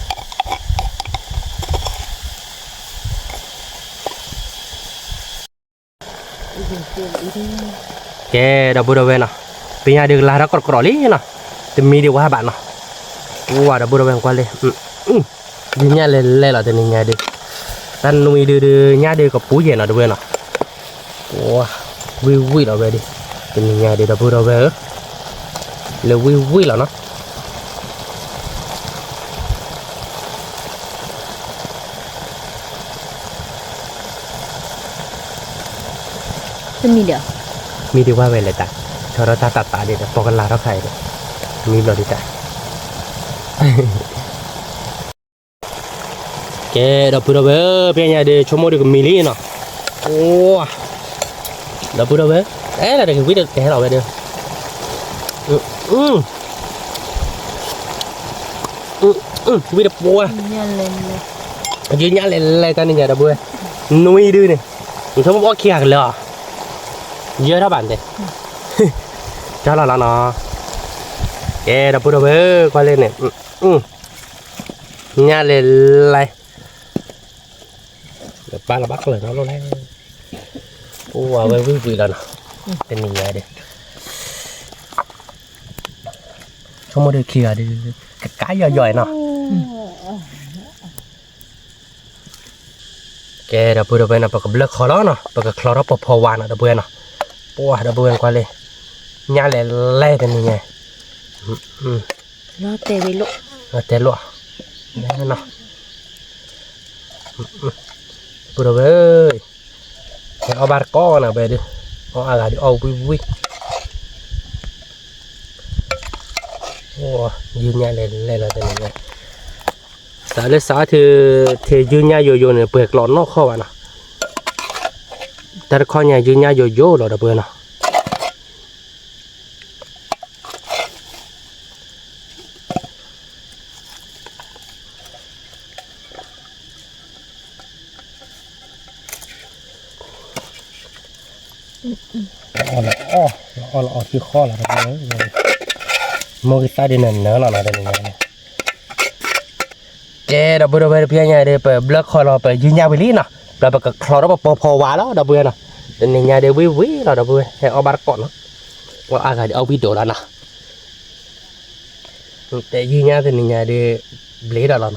ကဲ ဒီပုၢ်ဝဲၢ်နီၤ, ပညါဒုးကလါထီၣ်ကြိးကြိးလံနီၤ, တမံၤဒံးဝဲဘၣ်နီၤ, ဝါ ဒီပုၢ်ဝဲၢ်ကွၢ်လံ, ဒုးညၣ်လဲၤလဲၤလီၤတနံၤညါဒုး, တၢ်နွံဒုးဒုးညၣ်ဒုးကပူၤယဲၢ်နီၤ ဒီပုၢ်ဝဲၢ်နီၤ, ဝါ ဝံၣ်ဝံၣ်လီၤဝဲဒုး, တနံၤညါဒုး ဒီပုၢ်ဝဲၢ်ဧၢ, လၢဝံၣ်ဝံၣ်လီၤနီၤ တမံၤဒီး, မံဒံးဝဲဝဲလဲၣ်တၢ်, ဆီထီၣ်တၢ်သးသးဒံးဒီး ပိာ်ကလါထီၣ်ခါအံၤဒီး, မံဘျီဒံးတၢ်, ကဲ ဒီပုၢ်ဝဲၢ်ဧၢ, ပညါဒုး ဆိကမိၣ်ဒုးကမံလံနီၤ, အိ ဒီပုၢ်ဝဲၢ်ဧၢ, အဲ လၢတကဝံၣ်တကဟဲလီၤဝဲဒုး, ဝံၣ်တပှၢ်, ယုၢ်ညၣ်လဲၤလဲၤတၢ်နံၤညါ ဒီပုၢ်ဝဲၢ်, နွံဒုးန့ၣ်, နဆိကမိၣ်ပအီၣ်ခံဂၤကလၢာ်အီၤ, ယၢထီၣ်ဘၣ်န့ၣ်, ကၠီလီၤလီၤနီၤ, ကဲ ဒီပုၢ်ဝဲၢ်ဧၢ, ကွၢ်လၢန့ၣ်, ညၣ်လဲၤလဲၤ ပၢ်လီၤဘၣ်ကျၢၤနီၤလိၣ်လဲၣ်, အိၣ်ဝဲဝံၣ်ဝံၣ်လီၤနီၤ, တနံၤညါဒုး, ဆိကမိၣ်ဒုးခံဂၤဒုး, ကကါယီၤယီၤနီၤ, ကဲ ဒီပုၢ်ဝဲၢ်နီၤ, ပကဘျၢၣ်ခီလီၤနီၤ, ပကချီထီၣ်ပိာ်ဖီဝါနီၤ ဒီပုၢ်ဝဲၢ်နီၤ, ပှၢ် ဒီပုၢ်ဝဲၢ်ကွၢ်လၢ, ညၣ်လဲၤလဲၤတနံၤညါ လီၤတဲာ်ဝံၤလိၣ်, လီၤတဲာ်လိၣ်, ပုၢ်ဝဲၢ်ဧၢ, ဟဲအီၣ်ဘၣ်တကိးနီၤ ဝဲဒုး, အီၣ်အါဂၤဒုးအီၣ်ဝံၣ်ဝံၣ်, ယုၢ်ညၣ်လဲၤလဲၤလီၤတနံၤညါ, စးလၢစးထီၣ်, ထံယုၢ်ညၣ်ယိယိန့ၣ် ပှဲၤကျိးနီၢ်ခီၣ်ဘၣ်နီၤ, တၢ်တခီညါယုၢ်ညၣ်ယိယိလီၤ ဒီပုၢ်ဝဲၢ်နီၤ အီၣ်လီၤအီၣ်, အီၣ်လီၤအီၣ်ထံဃီလီၤ, မိၢ်ဂ့ၤသၣ်ဒ်နၤနၢၤလီၤနီၤ တနံၤညါန့ၣ်, ကဲ ဒီပုၢ်ဝဲၢ် တပျၢ်ညါဒီး ပဘျၢၣ်ခီလီၤ ပယုၢ်ညၣ်ဝံၤလံနီၤ, ဒီးပကချီထီၣ်ပပိာ်ဖီဝါလီၤ ဒီပုၢ်ဝဲၢ်နီၤ, တနံၤညါဒီးဝံၣ်ဝံၣ်လီၤ ဒီပုၢ်ဝဲၢ် ဟဲအီၣ်ဘၣ်တကိးနီၤ, အီၣ်အါဂၤဒီးအီၣ်ဝံၣ်ဒိးလီၤနီၤ တဲယုၢ်ညၣ်တနံၤညါဒီး ဘျ့ဒီးလီၤနီ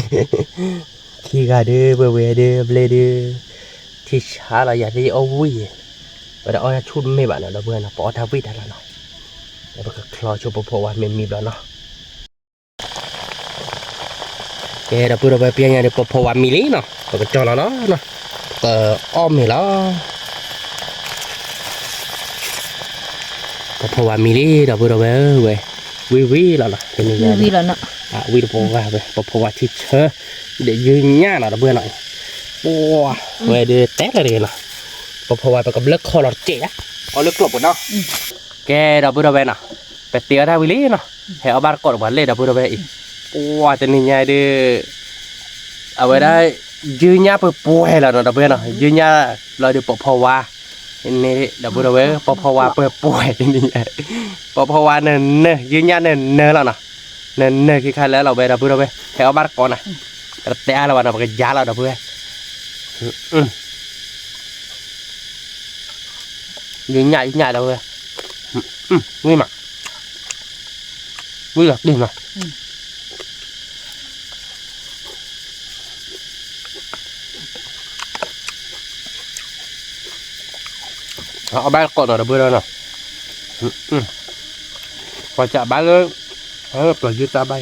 ၤ, ခံဂၤဒီး ပဝဲဒုး ဘျ့ဒုး, ထံဆါလီၤ ယၤသ့ၣ်အီၣ်ဝံၣ်ယဲ, ဝဲဒၣ်အီၣ်တၢ်ဆူၣ်တမ့ၢ်ဘၣ်နီၤ ဒီပုၢ်ဝဲၢ်နီၤ, ပအီၣ်တၢ်ဝံၣ်တၢ်လီၤနီၤ, ဒီးပကချီဆိပိာ်ဖီဝါမ့ၢ်မံဘျီနီၤ ကဲ ဒီပုၢ်ဝဲၢ် ပျၢ်ညါဒီး ပိာ်ဖီဝါမံလံနီၤ, ပကကၠီလီၤနီၤ, ပကအီၣ်မ့ၤလီၤ, ပိာ်ဖီဝါမံလံ ဒီပုၢ်ဝဲၢ်ဧၢ, ဝဲ ဝံၣ်ဝံၣ်လီၤနီၤ တနံၤညါ, ဝံၣ်တပှၢ်ဝဲ ပိာ်ဖီဝါထံဆၢ, ဒီးယုၢ်ညၣ်နီၤ ဒီပုၢ်ဝဲၢ်နီၤ, ပှၢ် ဝဲဒုးတဲလၢတဂ့ၤနီၤ, ပိာ်ဖီဝါ ပကဘျၢၣ်ခီလီၤတစဲးယါ, အီၣ်လၢကျိာ်ပူၤနီၤ ကဲ ဒီပုၢ်ဝဲၢ်နီၤ, ပသ့အီၣ်တၢ်ဝံၤလံနီၤ, ဟဲအီၣ်ဘၣ်တကိးဒီးပှၤလဲၣ် ဒီပုၢ်ဝဲၢ်အံၤ, ပှၢ် တနံၤညါဒုး, အဝဲဒၣ် ယုၢ်ညၣ်ပှဲၤပှဲၤလီၤနီၤ ဒီပုၢ်ဝဲၢ်နီၤ, ယုၢ်ညၣ်လီၤဒီးပိာ်ဖီဝါ, န့ၣ် ဒီပုၢ်ဒီဝဲၢ် ပီၤဖီဝါပၢၤပှဲၤတနံၤ, ပီၤဖီဝါနၢၤနၢၤ ယုၢ်ညၣ်နၢၤနၢၤလီၤနီၤ, နၢၤနၢၤခံခါလၢလီၤဝဲ ဒီပုၢ်ဒီဝဲၢ် ဟဲအီၣ်ဘၣ်တကိးနၤ, တတဲအါလၢၤဘၣ်နီၤ ပကယါလီၤ ဒီပုၢ်ဝဲၢ်, ယုၢ်ညၣ်ယုၢ်ညၣ် ဒီပုၢ်ဝဲၢ်, ဝံၣ်မး, ဝံၣ်လီၤတံၢ်နီၤ အီၣ်ဘၣ်တကိးနီၤ ဒီပုၢ်ဒီဝဲၢ်နီၤ, ပှၤစးဘၣ်လၢ ပျီၤယုၢ်တၢ်ဘၣ်ယၤ,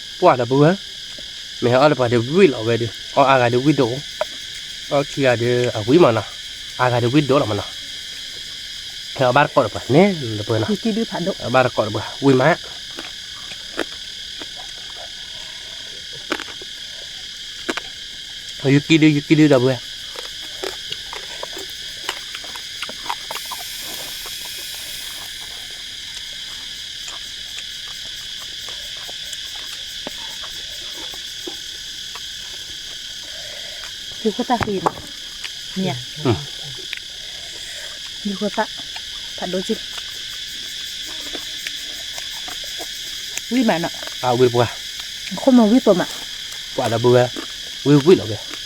ပှၢ် ဒီပုၢ်ဝဲၢ်, မ့ၢ်ဟဲအီၣ်လၢပှၤဒီးဝံၣ်လီၤဝဲဒီး အီၣ်အါဂၤဒီးဝံၣ်ဒိၣ်, အီၣ်ခံဂၤဒီးအဝံၣ်မးနီၤ, အါဂၤဒီးဝံၣ်ဒိၣ်လီၤမးနီၤ, ဟဲအီၣ်ဘၣ်တကိးဒီးပှၤန့ၣ် ဒီပုၢ်ဝဲၢ်နီၤ, အီၣ်ဘၣ်တကိးဒီးပှၤ ဝံၣ်မး ယုၢ်ကံဒု ယုၢ်ကံဒု ဒီပုၢ်ဝဲၢ်, ယုၢ်ဃိတၢ်ဃံမး, မ့ၢ်ဧါ, ယုၢ်ဃိတၢ်, ဖးဒိၣ်ကံ, ဝံၣ်မးနီၤ, အဝံၣ်ပှၢ်, ခိၣ်မီၤဝံၣ်သိးမး, ပှၢ် ဒီပုၢ်ဝဲၢ်, ဝံၣ်ဝံၣ်လီၤဝဲ အ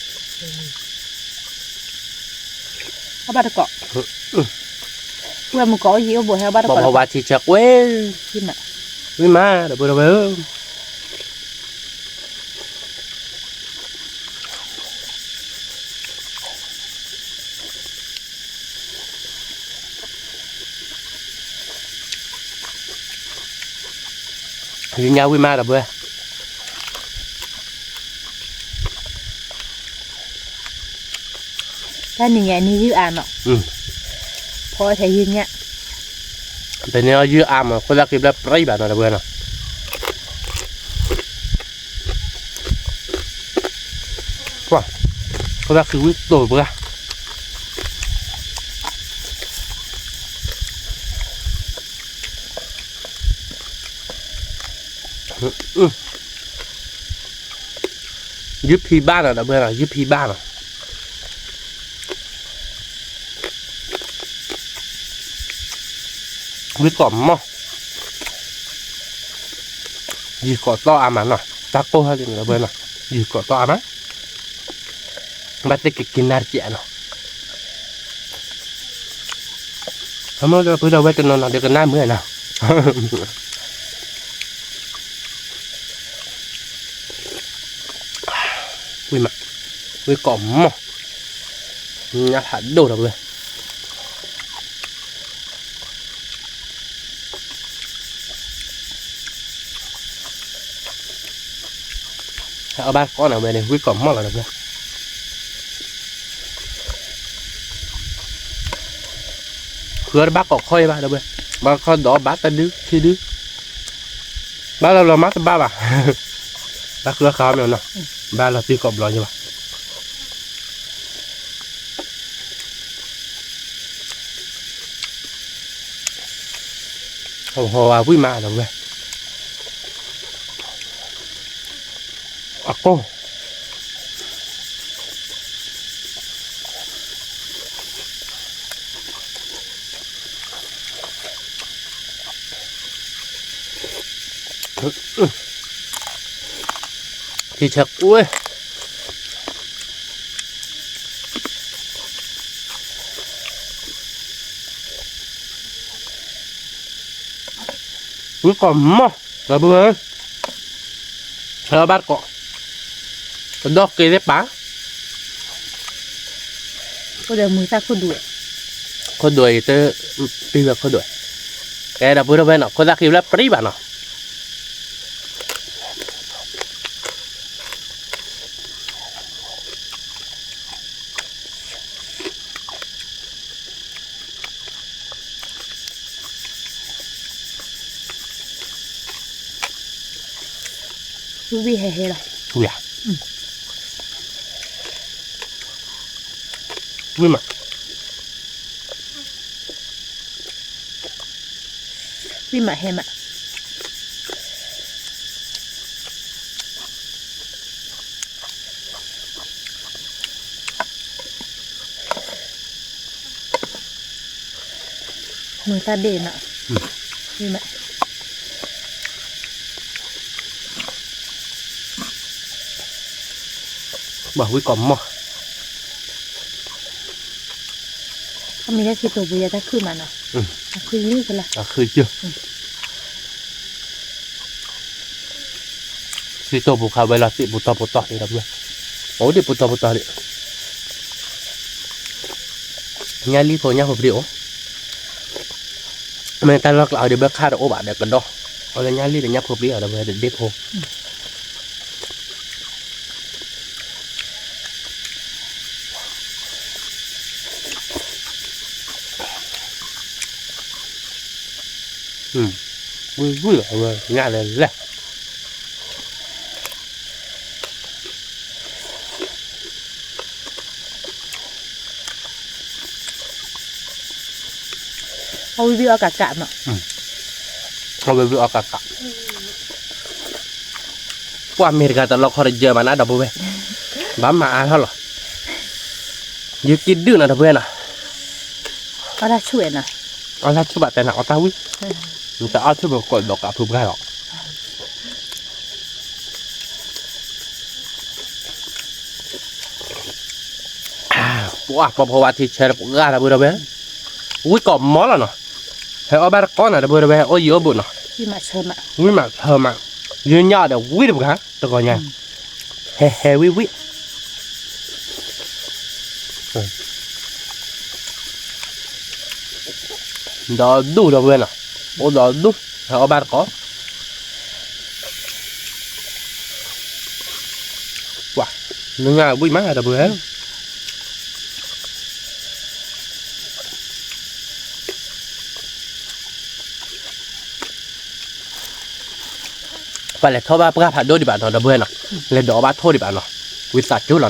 ီၣ်ဘၣ်တကိး, ဝဲမုၢ်ကီးအိၣ်ယံၤအိၣ်ဘူး ဟဲအီၣ်ဘၣ်တကိး, ပီၤဖီဝါထံဆၢကွ့, ဝံၣ်မး, ဝံၣ်မး ဒီပုၢ်ဒီဝဲၢ်ဧၢ, ယုၢ်ညၣ်ဝံၣ်မး ဒီပုၢ်ဝဲၢ်, တၢ်နံၤညါန့ၣ်ယုၢ်အါနီၤ, ဖီထဲယုၢ်ညၣ်, တနံၤအီၤယုၢ်အါမး ခိၣ်သၣ်ဃံဘျၢပြံဘၣ်နီၤ ဒီပုၢ်ဝဲၢ်နီၤ, ပှၢ်, ခိၣ်သၣ်ဃံဝံၣ်သိးပှၢ် ယုၢ်ဖံဘၣ်နီၤ ဒီပုၢ်ဝဲၢ်နီၤ ယုၢ်ဖံဘၣ်နီၤ, ဝံၣ်ကိးမီၢ်, ယံာ်ကိးတီၢ်အါမးနီၤ တၢ်ကိၢ်ဟဲလံနီၤ ဒီပုၢ်ဝဲၢ်နီၤ, ယံာ်ကိးတီၢ်အါမး, ဘၣ်သ့ၣ်ကက့ၤနၢ်တစဲးနီၤ ဟဲမ့ၢ်ဒီပုၢ်ဒီဝဲၢ်တနီၤနီၤဒီးကနၣ်မုာ်နီၤ, ဝံၣ်မး, ဝံၣ်ကိးမီၢ်, ညၣ်ဖးဒိၣ်ဒီပုၢ်ဝဲၢ် ဟဲအီၣ်ဘၣ်ကိးနၤဝဲန့ၣ် ဝံၣ်ကိးမီၢ်လီၤဒီပုၢ်ဝဲၢ်, ဃုအီၣ်တဘၣ်ကိးခီအံၤဘၣ်ဒီပုၢ်ဝဲၢ်, ဘၣ်ခီဒီးဘၣ်တဒုခံဒု, ဘၣ်လီၤလီၤမးတဘၣ်ဘၣ်, ဘၣ်ဃုအီၣ်ဃါအီၣ်မ့ၢ်နီၤ, ဘၣ်လီၤတံၢ်ကိးဘျီယဘၣ် ဟီၣ်ဝံၣ်မးဒီပုၢ်ဝဲၢ်, အကိၢ် ထံဆၢကွ့, ဝံၣ်ကိးမီၢ်, ဒီပုၢ်ဝဲၢ်, ဟဲအီၣ်ဘၣ်တကိး, ကဒီၣ်က့ၤသ့ၣ်ပၢ်, ခိၣ်ဒွဲၣ်မုာ်သၣ်ခိၣ်ဒွဲၣ်, ခိၣ်ဒွဲၣ်အံၤတပံဝဲခိၣ်ဒွဲၣ်, ကဲဒီပုၢ်ဒီဝဲၢ်နီၤ ခိၣ်သၣ်ဃံလၢပြံဘၣ်နီၤ ဝံၣ်ဟဲဟဲလီၤ, ဝံၣ်မး, ဝံၣ်မးဟဲမး, မုၢ်တၢ်ဒ့ၣ်နီၤ, ဝံၣ်မး ဘၣ်ဝံၣ်ကိးမီၢ်, အမ့ၢ်လၢသံတိာ်ပူၤယၤတၢ်ခုၣ်မးနီၤ, တၢ်ခုၣ်ယုၢ်ကလၢ, တၢ်ခုၣ်ယုၢ်, သံတိာ်ပူၤခးဝဲလီၤသ့ၣ်ပူၤတီပူၤတီန့ၣ်ဒီးပှဲၤ, အိၣ်ဒံးပူၤတီပူၤတီဒံး, ညၣ်လံၢ်ဖိညၣ်ဖိပျံၤအိၣ်, မ့ၢ်တၢ်လီၢ်ကျးအီၤဒီးဘၣ်ခါတအိၣ်ဘၣ်ဒီးကဒီး, အီၤလၢညၣ်လံၢ်ဒီးညၣ်ဖိပျံၤအီၤဒီးပှဲၤတဒ့ဖိ ဝံၢ်ဝံၢ်လီၤ အဝဲညၣ်လဲၤလဲၣ်, အဝံၢ်ဝံၢ်အီၣ်ကးကးမး, အဝံၢ်ဝံၢ်အီၣ်ကးကး, ပှၤမ့ၢ်တဂၤတလီၤခီတယၢၤမးနၤဒီပုၢ်ဝဲၢ်, ဘၣ်မၤအါထီၣ်လီၤ, ယက့ၤဒုးနၤဒီပုၢ်ဝဲၢ်နီၤ, အီၣ်တၢ်ဆူၣ်ဝဲနီၤ, အီၣ်တၢ်ဆူၣ်ဘၣ်တဲနၤအီၣ်တၢ်ဝံၣ်, နတအီၣ်ဆူၣ်ပကိးဒီးကးဖုပှၢ်လီၤ. ပှၤပှၤဖိဝါထံဆၢတပှၢ်ဒီပုၢ်ဝဲၢ်, ဝံၣ်ကိးမီၢ်လီၤနီၤ, ဟဲအီၣ်ဘၣ်တကိးနၤဒီပုၢ်ဝဲၢ် အိၣ်ယံၤအိၣ်ဘူးနီၤ, ဝံၣ်မးဆၢမး, ယညၣ်ဒီးဝံၣ်တပှၢ်တဂီၤညါ, ဟဲဟဲဝံၣ်ဝံၣ် ဒီးဒူၣ်ဒီပုၢ်ဝဲၢ်နီၤ, အိၣ်ဒီးဒူၣ်, ဟဲအီၣ်ဘၣ်တကိး, ပှၤ, နညၣ်ဝံၣ်မးဒီပုၢ်ဝဲၢ်, ပှၤလဲၤထီၣ်ဘၣ်ပှၢ်ဖးဒိၣ်ဒံးဘၣ်နီၤ ဒီပုၢ်ဝဲၢ်နီၤ, လဲၤဒိးဘၣ်ထိၣ်ဒံးဘၣ်နီၤ, ဝံသးစူၤလီၤနီၤ,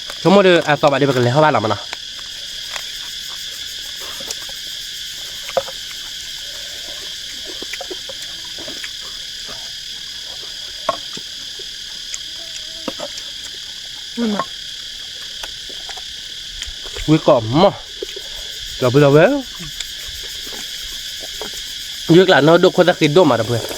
ဆိကမိၣ်ဒီးအသီဘၣ်ဒီးပကလဲၤထီၣ်ဘၣ်လီၤမးနီၤ. ဝံၣ်ကိးမီၢ်, ဒီပုၢ်ဝဲၢ်, ယွၤကျးနီၢ်ဒိၣ်ခိၣ်သၣ်ဃံဒိၣ်မးဒီပုၢ်ဝဲၢ်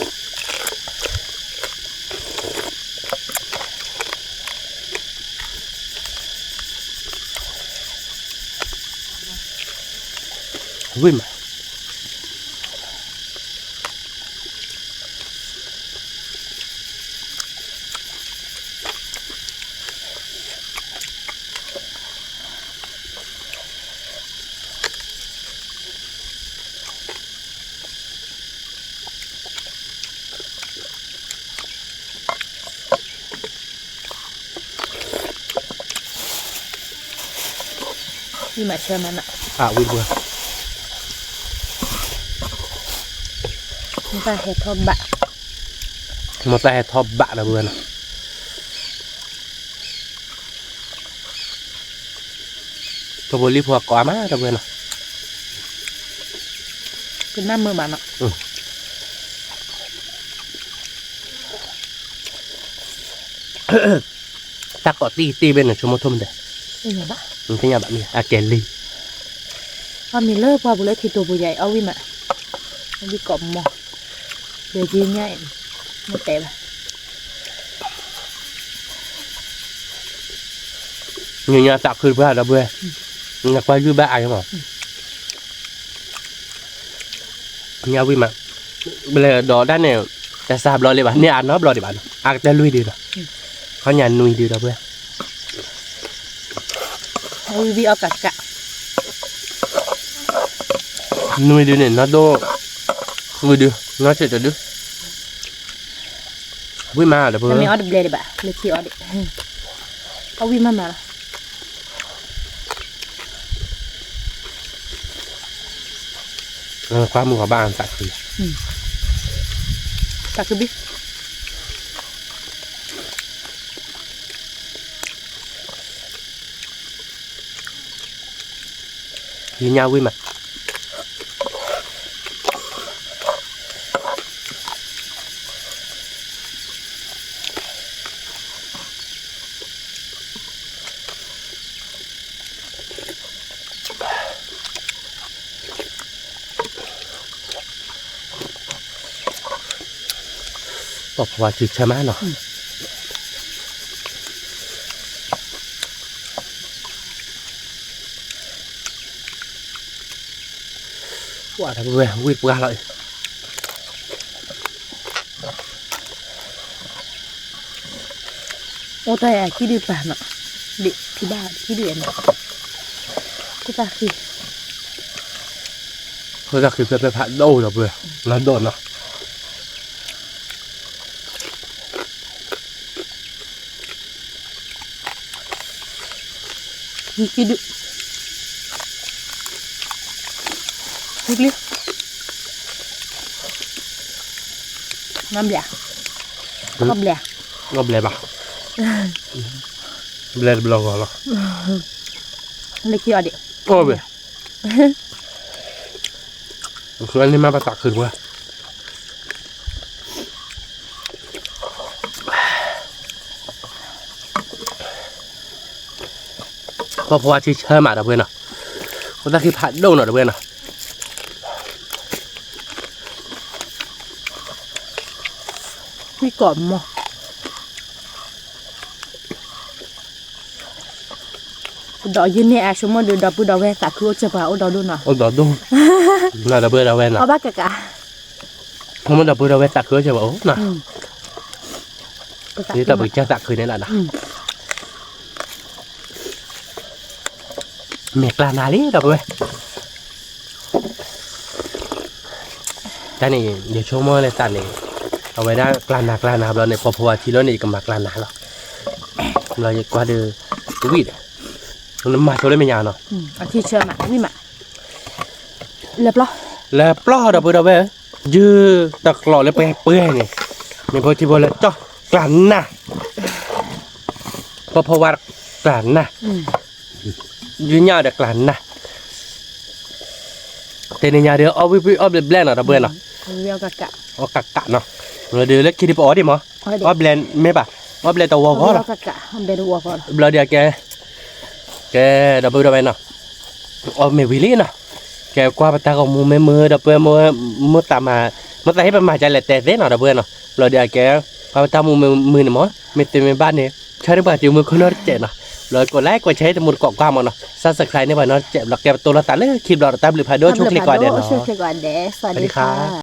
ဝံၣ်မး, ဝံၣ်မးဆၢမးနီၤ, ဝံၣ်တပှၢ်, မိၢ်သၣ်ဟဲထီၣ်ဘၣ်, မိၢ်သၣ်ဟဲထီၣ်ဘၣ်ဒီပုၢ်ဝဲၢ်နီၤ. ထိၣ်ဖိလံၣ်ဖိကိးအါမးဒီပုၢ်ဝဲၢ်နီၤ, ကနၣ်မုာ်မးနီၤ, တၢ်ကိးတံၢ်တံၢ်ဘ့ၣ်န့ၣ် ဆိကမိၣ်ထိၣ်မ့ၢ်တဲ, သ့ၣ်ညါဘၣ်မ့ၢ်အကဲလံ, အီၣ်မ့ၤလၢပှၢ်ပူၤလၢထံတိာ်ပူၤယၤအံၤ အီၣ်ဝံၣ်မး, အီၣ်ဝံၣ်ကိးမီၢ်, ဒီးယညၣ်အံၤ, မ့ၢ်တဲဘၣ် ညါညါသးခုတပှၢ်ဒီပုၢ်ဝဲၢ်, နကွၢ်ယုၢ်ဘၣ်အါမး, ညါဝံၣ်မး, ဘျဲၣ်ဒီးဒၣ်န့ၣ်, တစးဘျီလံဘၣ်, န့ၢ်အါနီတဘျီဒံးဘၣ်နီၤ, အါကတၢၢ်လွံၢ်ဒုဒီး, ခီညါနွံဒုဒီပုၢ်ဝဲၢ်, ဝံၣ်ဝံၣ်အီၣ်ကးကး, နွံဒုန့ၣ် နီၢ်ဒိၣ်, ဃုဒု, နီၢ်ဆံးတဒု ဝံၣ်မးဒီပုၢ်ဝဲၢ်, မ့ၢ်အီၣ်တဘျဲၣ်ဒံးဘၣ် လၢခံအီၣ်ဒံး, အီၣ်ဝံၣ်မးမးလီၤ, ကွၢ်မုၢ်ဂီၤဘၣ်သးခု, သးခုဘံၣ်, ယညါဝံၣ်မး, ပှၤဖိဝါထံဆၢမးနီၤ. ဝဲဝံၣ်ပှၢ်လီၤ. အိၣ်တၢ်ယၤခံဒုပၢ်နီၤ, ဒ်ထံဘၣ်ခံဒုနီၤ, ခိၣ်သၣ်ဃံ, ခိၣ်သၣ်ဃံဖျၢၣ်ဖဲဖးဒိၣ်ဒီးပှဲၤ, လၢဒိၣ်နီၤ. ခံဒု, ခံကလံ, နီဘျဲၣ်, နီဘျဲၣ်, နီဘျဲၣ်ဘၣ်, ဘျဲၣ်တဘျီဂီၤလီၤ, လၢခံအီၤဒံး, အိၣ်ဘၣ်, န့ၣ်မ့ၢ်ပသးခုတပှဲၤ ပှၤဖိဝါထံဆၢမးဒီပုၢ်ဝဲၢ်နီၤ, ခိၣ်သၣ်ဃံဖးဒိၣ်နီၤဒီပုၢ်ဝဲၢ်နီၤ, ဟံၣ်ကိးမီၤ ဒီးယန့ၢ်အဆိကမိၣ်ဒီး ဒီပုၢ်ဒီဝဲၢ်သးခုအိၣ်စၢၤပှၤအိၣ်ဒီဒိၣ်နီၤ, အိၣ်ဒီဒိၣ်, နီၤဒီပုၢ်ဝဲၢ်ဒီဝဲၢ်နီၤ, အီၣ်ဘၣ်ကကး, ဆိကမိၣ်ဒီပုၢ်ဒီဝဲၢ်သးခုအိၣ်စၢၤပှၤအိၣ်နီၤ, ဒ်သိးပကစၢ်သးခုန့ၣ်လီၤနီၤ, မ့ၢ်ကျါနၤလံဒီပုၢ်ဝဲၢ် တၢ်န့ၣ် ယဆိကမိၣ်လၢသးန့ၣ်, အဝဲဒၣ်ကျါနၤကျါနၤဘျီန့ၣ် ပှၤဖိဝါထံလီၤန့ၣ် ယကမၤကျါနၤလီၤ, ဘျီယကွၢ်ဒီး, ဝံၣ်ဒီး, နမၤဆိလၢမဲာ်ညါနီၤ, အထံဆၢမး ဝံၣ်မး, လၢပျီ, လၢပျီဒီပုၢ်ဒီဝဲၢ်ဧၢ, ယုၢ်တကျိးလၢပှဲၤပှဲၤန့ၣ်, မ့ၢ်ဖိထံဖိလၢကၠီၣ်ကျါနၤ, ပှၤဖိဝါကျါနၤ ယညၣ်ဒီးကျါနၤ, တနံၤညါဒီး အီၣ်ဝံၣ်ဝံၣ်အီၣ်ဘျဲးဘျဲးနီၤ ဒီပုၢ်ဝဲၢ်နီၤ, အီၣ်ကးကး, ဒီးလၢခံဒုးပအီၣ်ဒံးမး, အီၣ်ဘျဲးမ့ၢ်ဘၣ်, အီၣ်ဘျဲးတဝီဂီၢ်လီၤ, ဘျီဒီးကဲ, ကဲ, ဒီပုၢ်ဝဲၢ်နီၤ, အီၣ်မ့ၢ်ဝံၤလံနီၤ, ကဲကွၢ်ပတၢ်ဂီၤမူမ့ၢ်မုာ်ဒီပုၢ်ဝဲၢ်, မ့ၢ်သးမၤ, မ့ၢ်သးဟ့ၣ်ပမၤဒ်လဲၣ်တဲသ့နီၤ ဒီပုၢ်ဝဲၢ်နီၤ, ဘျီဒီးကဲ, ကွၢ်ပတၢ်မူမ့ၢ်မုာ်န့ၣ်မး, မ့ၢ်သ့မ့ၢ်ဘၣ်န့ၣ်, ဆၢထၢၣ်ပှၤတုၤမုၢ်ခိၣ်နီတစဲးနီၤ, ဘျီကိးlikeကိးshareတမူတကိးကွၢ်မးနီၤ, subscribeန့ၢ်ပှၤနီတစဲး ဘျီကဲပတိၢ်လိာ်သးလၢခံဘျီဒီးတၢ်ဘျုးဖးဒိၣ် ဆိၣ်ချ့ကိးဂၤဒဲးနီၤ, စဝၤစဒံခါ.